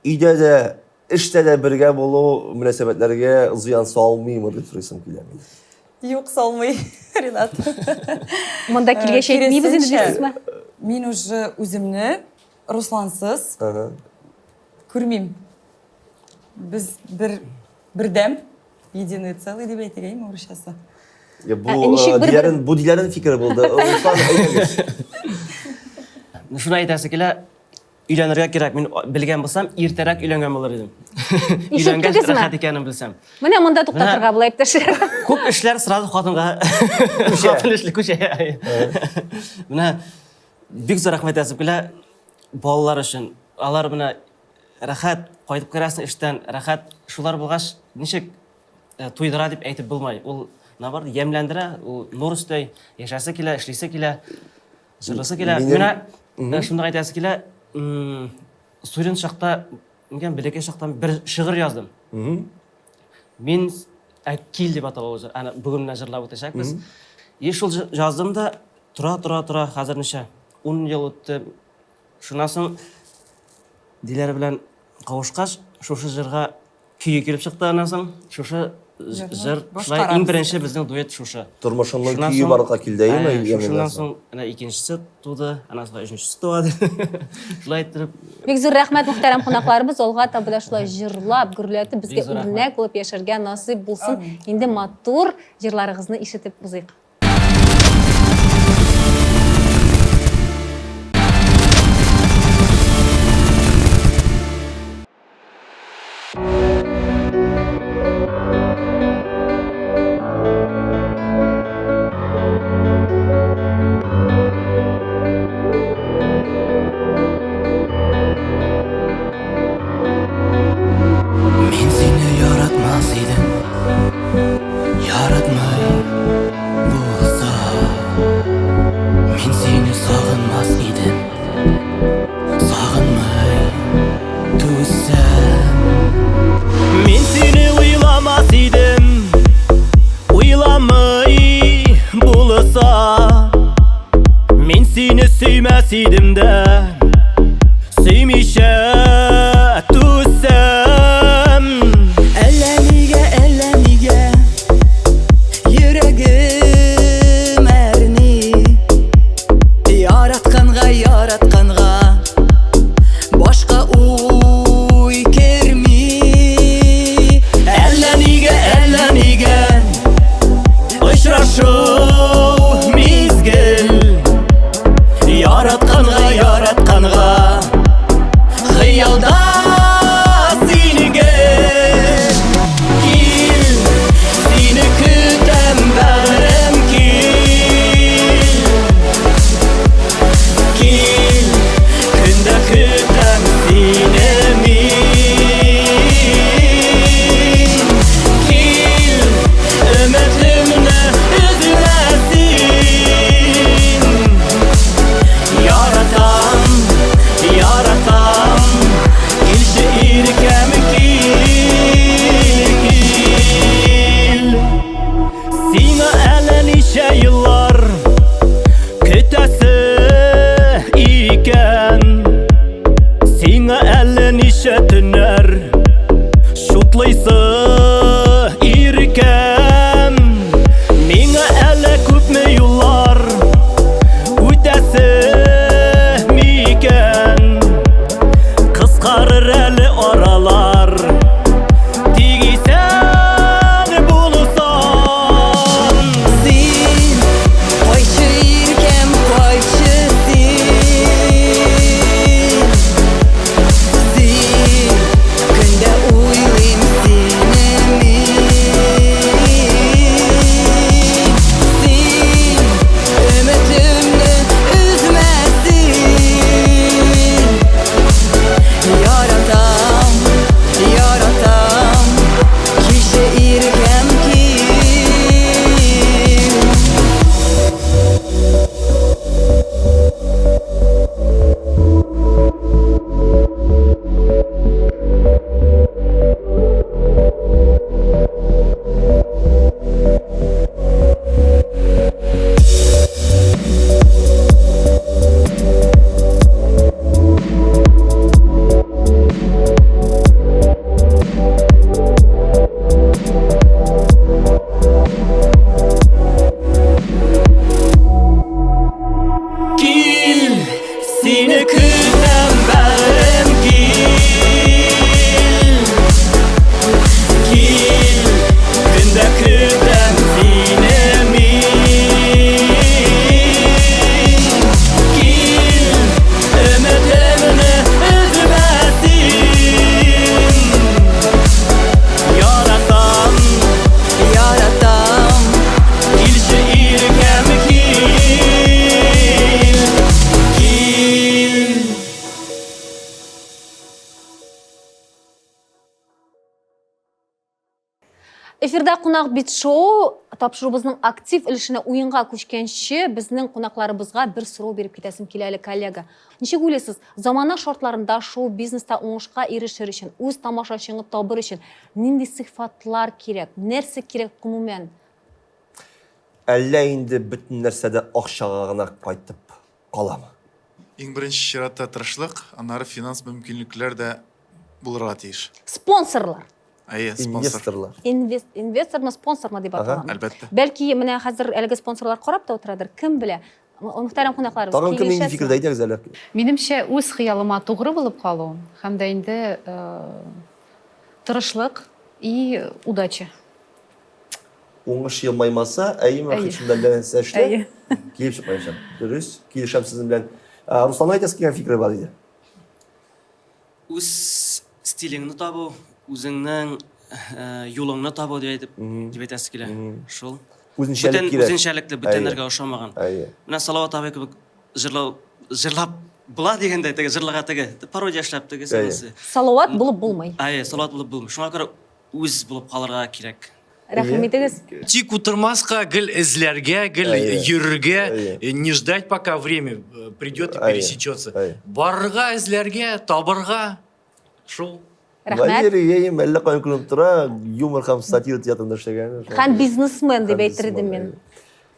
Өйдә дә, эштә дә бергә булу мөнәсәбәтләргә зыян салмыймы дип сорыйсым килә минем. Юк, салмый, Ринат. Монда килгәч әйтмибез инде дисезме? Мин уже үземне Руслансыз күрмим. Без бер бердәм, единый целый дип әйтергә инде урысчасы. Бу Диләрнең, бу Диләрнең фикере булды. Руслан, әйдәгез. Шуны әйтәсе килә, Өйләнергә кирәк. Мин белгән булсам, иртәрәк өйләнгән булыр идем. Өйләнгәч рәхәт икәнен белсәм. Менә монда туктатырга була, иптәшләр. Күп эшләр сразу хатынга хатын эшли күчә. Менә бик зур рәхмәт әйтәсем килә балалар өчен. Алар менә рәхәт кайтып керәсең эштән, рәхәт шулар булгач, ничек э, туйдыра дип әйтеп булмай. Ул наоборот ямьләндерә, ул нур өстәй, яшәсе килә, эшлисе килә. Җырласы килә. Менә э, шуны әйтәсе килә. Студент чакта, микән, бәләкәй чакта бер шигырь яздым. Мин ә, кил дип атала ул җыр. Аны бүген менә җырлап үтәчәкбез. И шул яздым да, тора, тора, тора, хәзер ничә? 10 ел үтте. Шуннан соң Диләрә белән кавышкач, шушы җырга Көе килеп чыкты аннан соң. Шушы җыр шулай иң беренче безнең дуэт шушы. Тормышыңның көе барлыкка килде, әйеме? Шуннан соң әнә икенчесе туды, аннан соң өченчесе туа. Шулай иттереп. Бик зур рәхмәт, мөхтәрәм кунакларыбыз. Алга таба да шулай җырлап, гөрләтеп, безгә үрнәк булып яшәргә насыйп булсын. Инде матур җырларыгызны ишетеп узыйк. Мин сине яратмас идем, яратмый булса. Мин сине сагынмас идем, сагынмый түзсәм. Мин сине уйламас идем, уйламый булса. Мин сине сөймәс идем дә, Сөймичә түзсәм. Әллә нигә, әллә нигә Йөрәгем әрни. Яратканга, яратканга Башка уй керми. Әллә нигә, әллә нигә Очрашу мизгел. Яратканга. Котлыйсы иркәм. Миңа әле күпме юллар үтәсе микән? Кыскарыр әле аралар. Тик исән булсам. Син кайчы иркәм, кайчы син. Син көндә уйлыйм сине мин. Син өметемне өзмә син. Яратам, яратам, килче иркәм кил. Кил, сине көтәм, бәгырем, кил. Кил, көндә көтәм сине мин. Кил, өметемне өзмә син. Яратам, яратам. Килче иркәм, кил, кил. Эфирда кунак бит шоу тапшыруыбызның актив өлешенә уенга күчкәнче безнең кунакларыбызга бер сорау биреп китәсем килә әле, коллега. Ничек уйлыйсыз, замана шартларында шоу-бизнеста уңышка ирешер өчен, үз тамашачыңны табыр өчен нинди сыйфатлар кирәк, нәрсә кирәк гомумән? Әллә инде бөтен нәрсә дә акчага гына кайтып каламы? Иң беренче чиратта тырышлык, аннары финанс мөмкинлекләр дә булырга тиеш. Спонсорлар. Әйе, спонсор. Инвесторлар. Инвест, инвестормы, спонсормы дип Ага. аталамы? Әлбәттә. Бәлки менә хәзер әлеге спонсорлар карап та утырадыр, кем белә. Мөхтәрәм кунакларыбыз, Тагын кем нинди килешәсезме? фикердә әйтәгез әле? Минемчә, үз хыялыма тугры булып калу һәм дә инде э, тырышлык и удача. Уңыш елмаймаса, әйеме, Әйе. хит шунда нәрсә эшлә, Әйе. килеп чыкмаячак. Дөрес, килешәм сезнең белән. Ә, Русланның әйтәсе килгән фикере бар иде. Үз стилеңне табу, үзеңнең э, юлыңны табу дип әйтеп, дип әйтәсе килә. Шул. Үзенчәлек Бүтән кирәк. үзенчәлекле бүтәннәргә ошамаган. Әйе. Менә Салават абый кебек җырлау җырлап була дигәндә теге җырларга теге пародия эшләп теге Әйе. сәнәсе. Салават булып булмый. Әйе, Салават булып булмый. Шуңа күрә үз булып калырга кирәк. Рәхим итегез. Тик утырмаска, гел эзләргә, гел Әйе. йөрергә, Әйе. э, не ждать, пока время э, придет и Әйе. пересечется. Әйе. Барырга, эзләргә, табырга. Шул. Рәхмәт. Валерий Ейм әллә каян күренеп тора, юмор һәм сатира театрында эшләгән. Һәм бизнесмен дип Һәм әйтер идем мин. бизнесмен, әйе.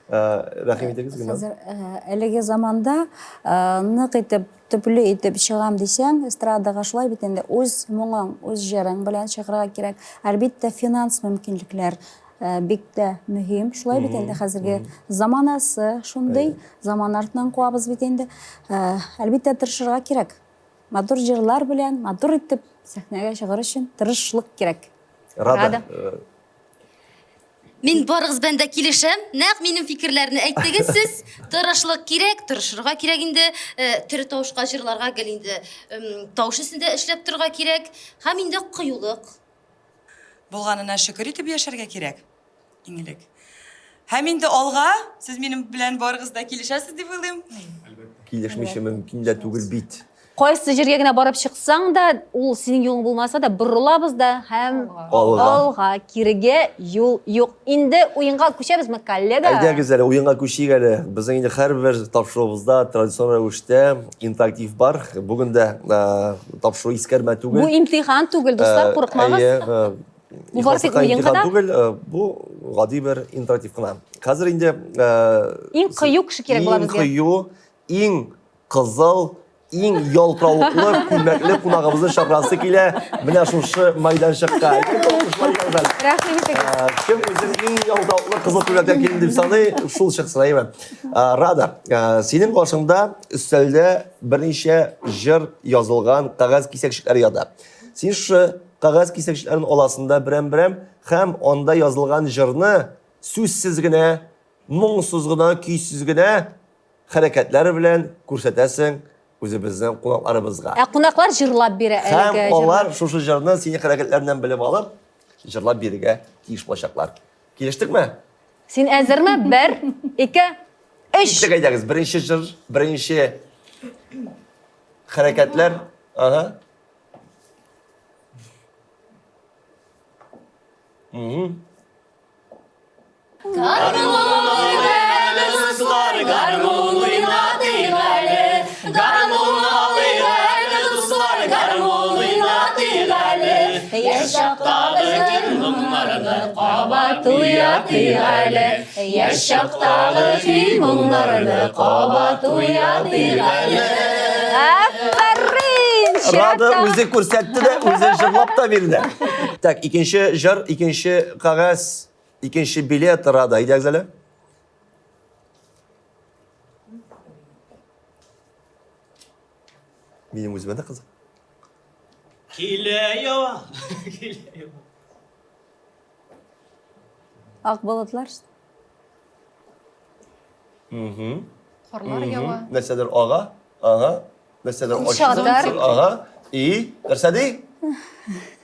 Ә, Рәхим итегез, Гөлназ. Хәзер э, әлеге заманда э, нык итеп, төпле итеп чыгам дисәң, эстрадага шулай бит инде үз моңың, үз җырың белән чыгарга кирәк. Әлбиттә, финанс мөмкинлекләр э, бик тә мөһим. Шулай бит инде хәзерге заманасы шундый, заман артыннан куабыз бит инде. Э, Әлбиттә, тырышырга кирәк. Матур җырлар белән, матур итеп сәхнәгә чыгар өчен тырышлык кирәк. Рада. Рада. э, Мин барыгыз белән дә килешәм. Нәкъ минем фикерләрне әйттегез сез. Тырышлык кирәк, тырышырга кирәк инде. Э, Тере тавышка җырларга гел инде м, тавыш өстендә эшләп торырга кирәк. Һәм инде кыюлык. Булганына шөкер итеп яшәргә кирәк, иң элек. Һәм инде алга, сез минем белән барыгыз да килешәсез дип уйлыйм. Килешмичә мөмкин дә түгел бит. Кайсы җиргә генә барып чыксаң да, ул синең юлың булмаса да, борылабыз да һәм Алга. алга, кирегә юл юк. Инде уенга күчәбезме, коллега? Әйдәгез әле, уенга күчик әле. Безнең инде һәрбер тапшыруыбызда традицион рәвештә интерактив бар. Бүген дә э, тапшыру искәрмә түгел. Бу имтихан түгел, дуслар, Э, курыкмагыз. Әйе, э, Бу бары тик ихласлыкка уен имтихан гына. түгел, э, бу гади бер интерактив кына. Хәзер инде э, Иң кыю кеше кирәк була иң безгә. кыю, иң кызыл, иң ялтыравыклы күлмәкле кунагыбызны чакырасы килә менә шушы майданчыкка. Рәхим итегез. Кем үзен иң ялтыравыклы кызыл күлмәктән килде дип саный, шул чыксын, әйеме? Рада, синең каршыңда өстәлдә берничә җыр язылган кәгазь кисәкчекләре ята. Син шушы кәгазь кисәкчекләрен аласың да берәм-берәм һәм анда язылган җырны сүзсез генә, моңсыз гына, көйсез генә хәрәкәтләр белән күрсәтәсең үзебезнең кунакларыбызга. Ә кунаклар җырлап бирә әлеге Һәм алар шушы җырны синең хәрәкәтләреннән белеп алып, җырлап бирергә тиеш булачаклар. Килештекме? Син әзерме? Бер, ике, өч. Киттек әйдәгез. Беренче җыр, беренче хәрәкәтләр. Ага. Угу. Гармун уйнады, дуслар, гармун уйнатыйк әле. Гармун алыйк әле, дуслар, гармун уйнатыйк әле. Яшь чактагы көй-моңнарны кабат уятыйк әле. Яшь чактагы көй-моңнарны кабат уятыйк әле. Афәрин! Рада үзе күрсәтте дә, үзе җырлап та бирде. Так, икенче җыр, икенче кәгазь. Икенче билет Рада, әйдәгез әле. Минем үземә дә кызык. Килә ява. Килә ява. Ак болытлар. Угу. Карлар ява. Нәрсәдер ага. Ага. Нәрсәдер ачты. Ага. И, нәрсә ди?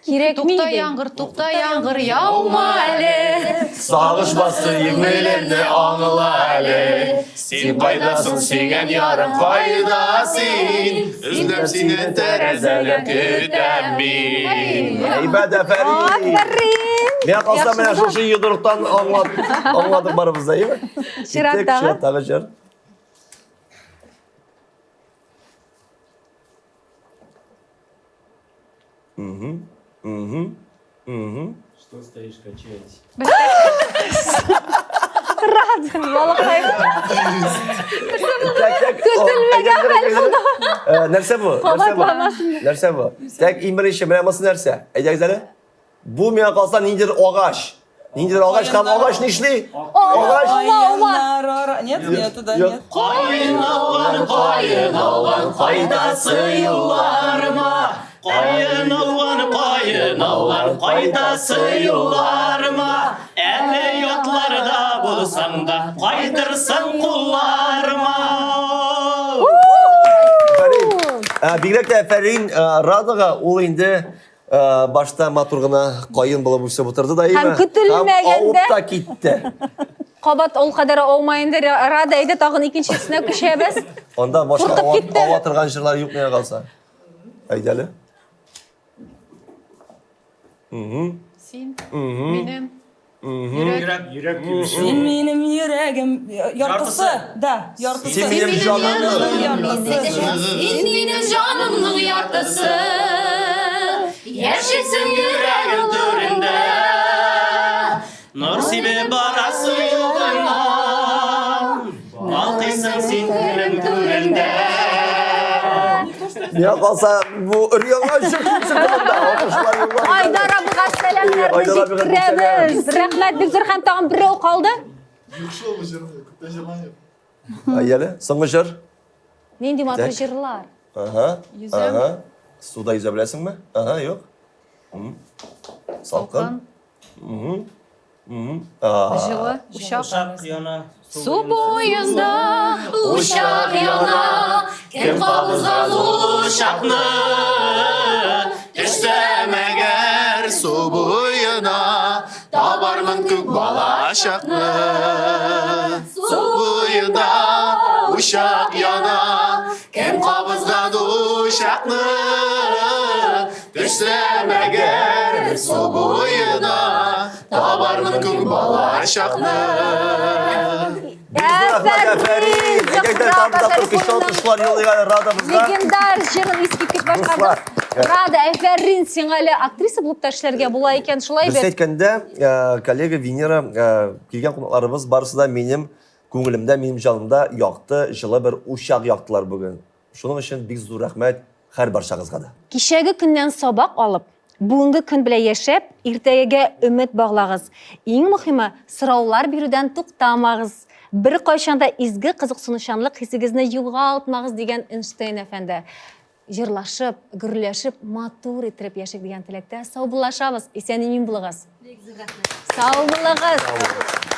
Кирәкми Тукта яңгыр, тукта яңгыр, яума әле. Сагыш басты күңелемне аңла әле. Син кайдасың, сөйгән ярым, кайда син? Эзләп сине тәрәзәдән көтәм мин. Әйбәт, афәрин. Афәрин. Миңа калса менә шушы йодрыктан аңлап, аңладык барыбыз да, әйеме? Чираттагы. Чираттагы җыр. Угу. Угу. Угу. Что стоишь, качаетесь? Рад, балыкай. Так, так. Көтелмәгән хәл булды. Нәрсә бу? Нәрсә бу? Нәрсә бу? Так, иң беренче менә монысы нәрсә? Әйдәгез әле. Бу миңа калса ниндидер агач. Ниндидер агач һәм агач нишли? Агач. Каеннар, нет, нет, туда нет. Каен ауган, каен ауган, кайтасы юлларыма. Каен ауган, каен ауган, кайтасы юлларыма. Әле ятларда булсаң да, кайтырсың кулларыма. Фәрин, бигрәк тә Фәрин Радага ул инде Э, башта матур гына каен булып үсеп утырды да Һәм көтелмәгәндә авып та китте. Кабат ул кадәр аумай инде Рада әйдә тагын икенчесенә күчәбез. Анда башка ава торган җырлар юк миңа калса. Әйдә әле. Син минем Йөрәк, йөрәк тибеше. Син минем йөрәгем яртысы, да, яртысы. Син минем җанымның яртысы. Син минем җанымның яртысы. Яшисең йөрәгем түрендә. Нур сибеп барасың юлыңнан. Балкыйсың син күңелем түрендә. Миңа калса, бу өр-яңа җыр чыкты монда. Алкышлар юллар. Айдар абыйга сәламнәрне Айдар абыйга җиткерәбез. Рәхмәт бик зур һәм тагын берәү калды. Юк шул бу җырны, күптән җырлаган юк. Әй әле, соңгы җыр. Нинди матур Так. җырлар. Ага. Йөзәм. Ага. Суда йөзә беләсеңме? Ага, юк. М. Салкын. Мгм. Җылы, учак. Учак яна. Су буенда учак яна, кем кабызган учакны? Төшсәм әгәр су буена, табармын күк балачакны. Су буенда учак яна, кем кабызган учакны? Төшсәм әгәр су буена, табармын күк балачакны. Афәрин! Легендар җырын искиткеч башкарды. Рада, афәрин, сиңа әле актриса булып та эшләргә була икән, шулай бит? Дөрес әйткәндә, э, коллега Венера, э, килгән кунакларыбыз барысы да минем күңелемдә, минем җанымда якты, җылы бер учак яктылар бүген. Шуның өчен бик зур рәхмәт һәрбарчагызга да. Кичәге көннән сабак алып, бүгенге көн белән яшәп, иртәгәгә өмет баглагыз. Иң мөхиме, сораулар бирүдән туктамагыз. Беркайчан да изге кызыксынучанлык хисегезне югалтмагыз, дигән Эйнштейн әфәнде. Җырлашып, гөрләшеп, матур иттереп яшик дигән теләктә саубуллашабыз. Исән-имин булыгыз. Бик зур рәхмәт. Сау булыгыз.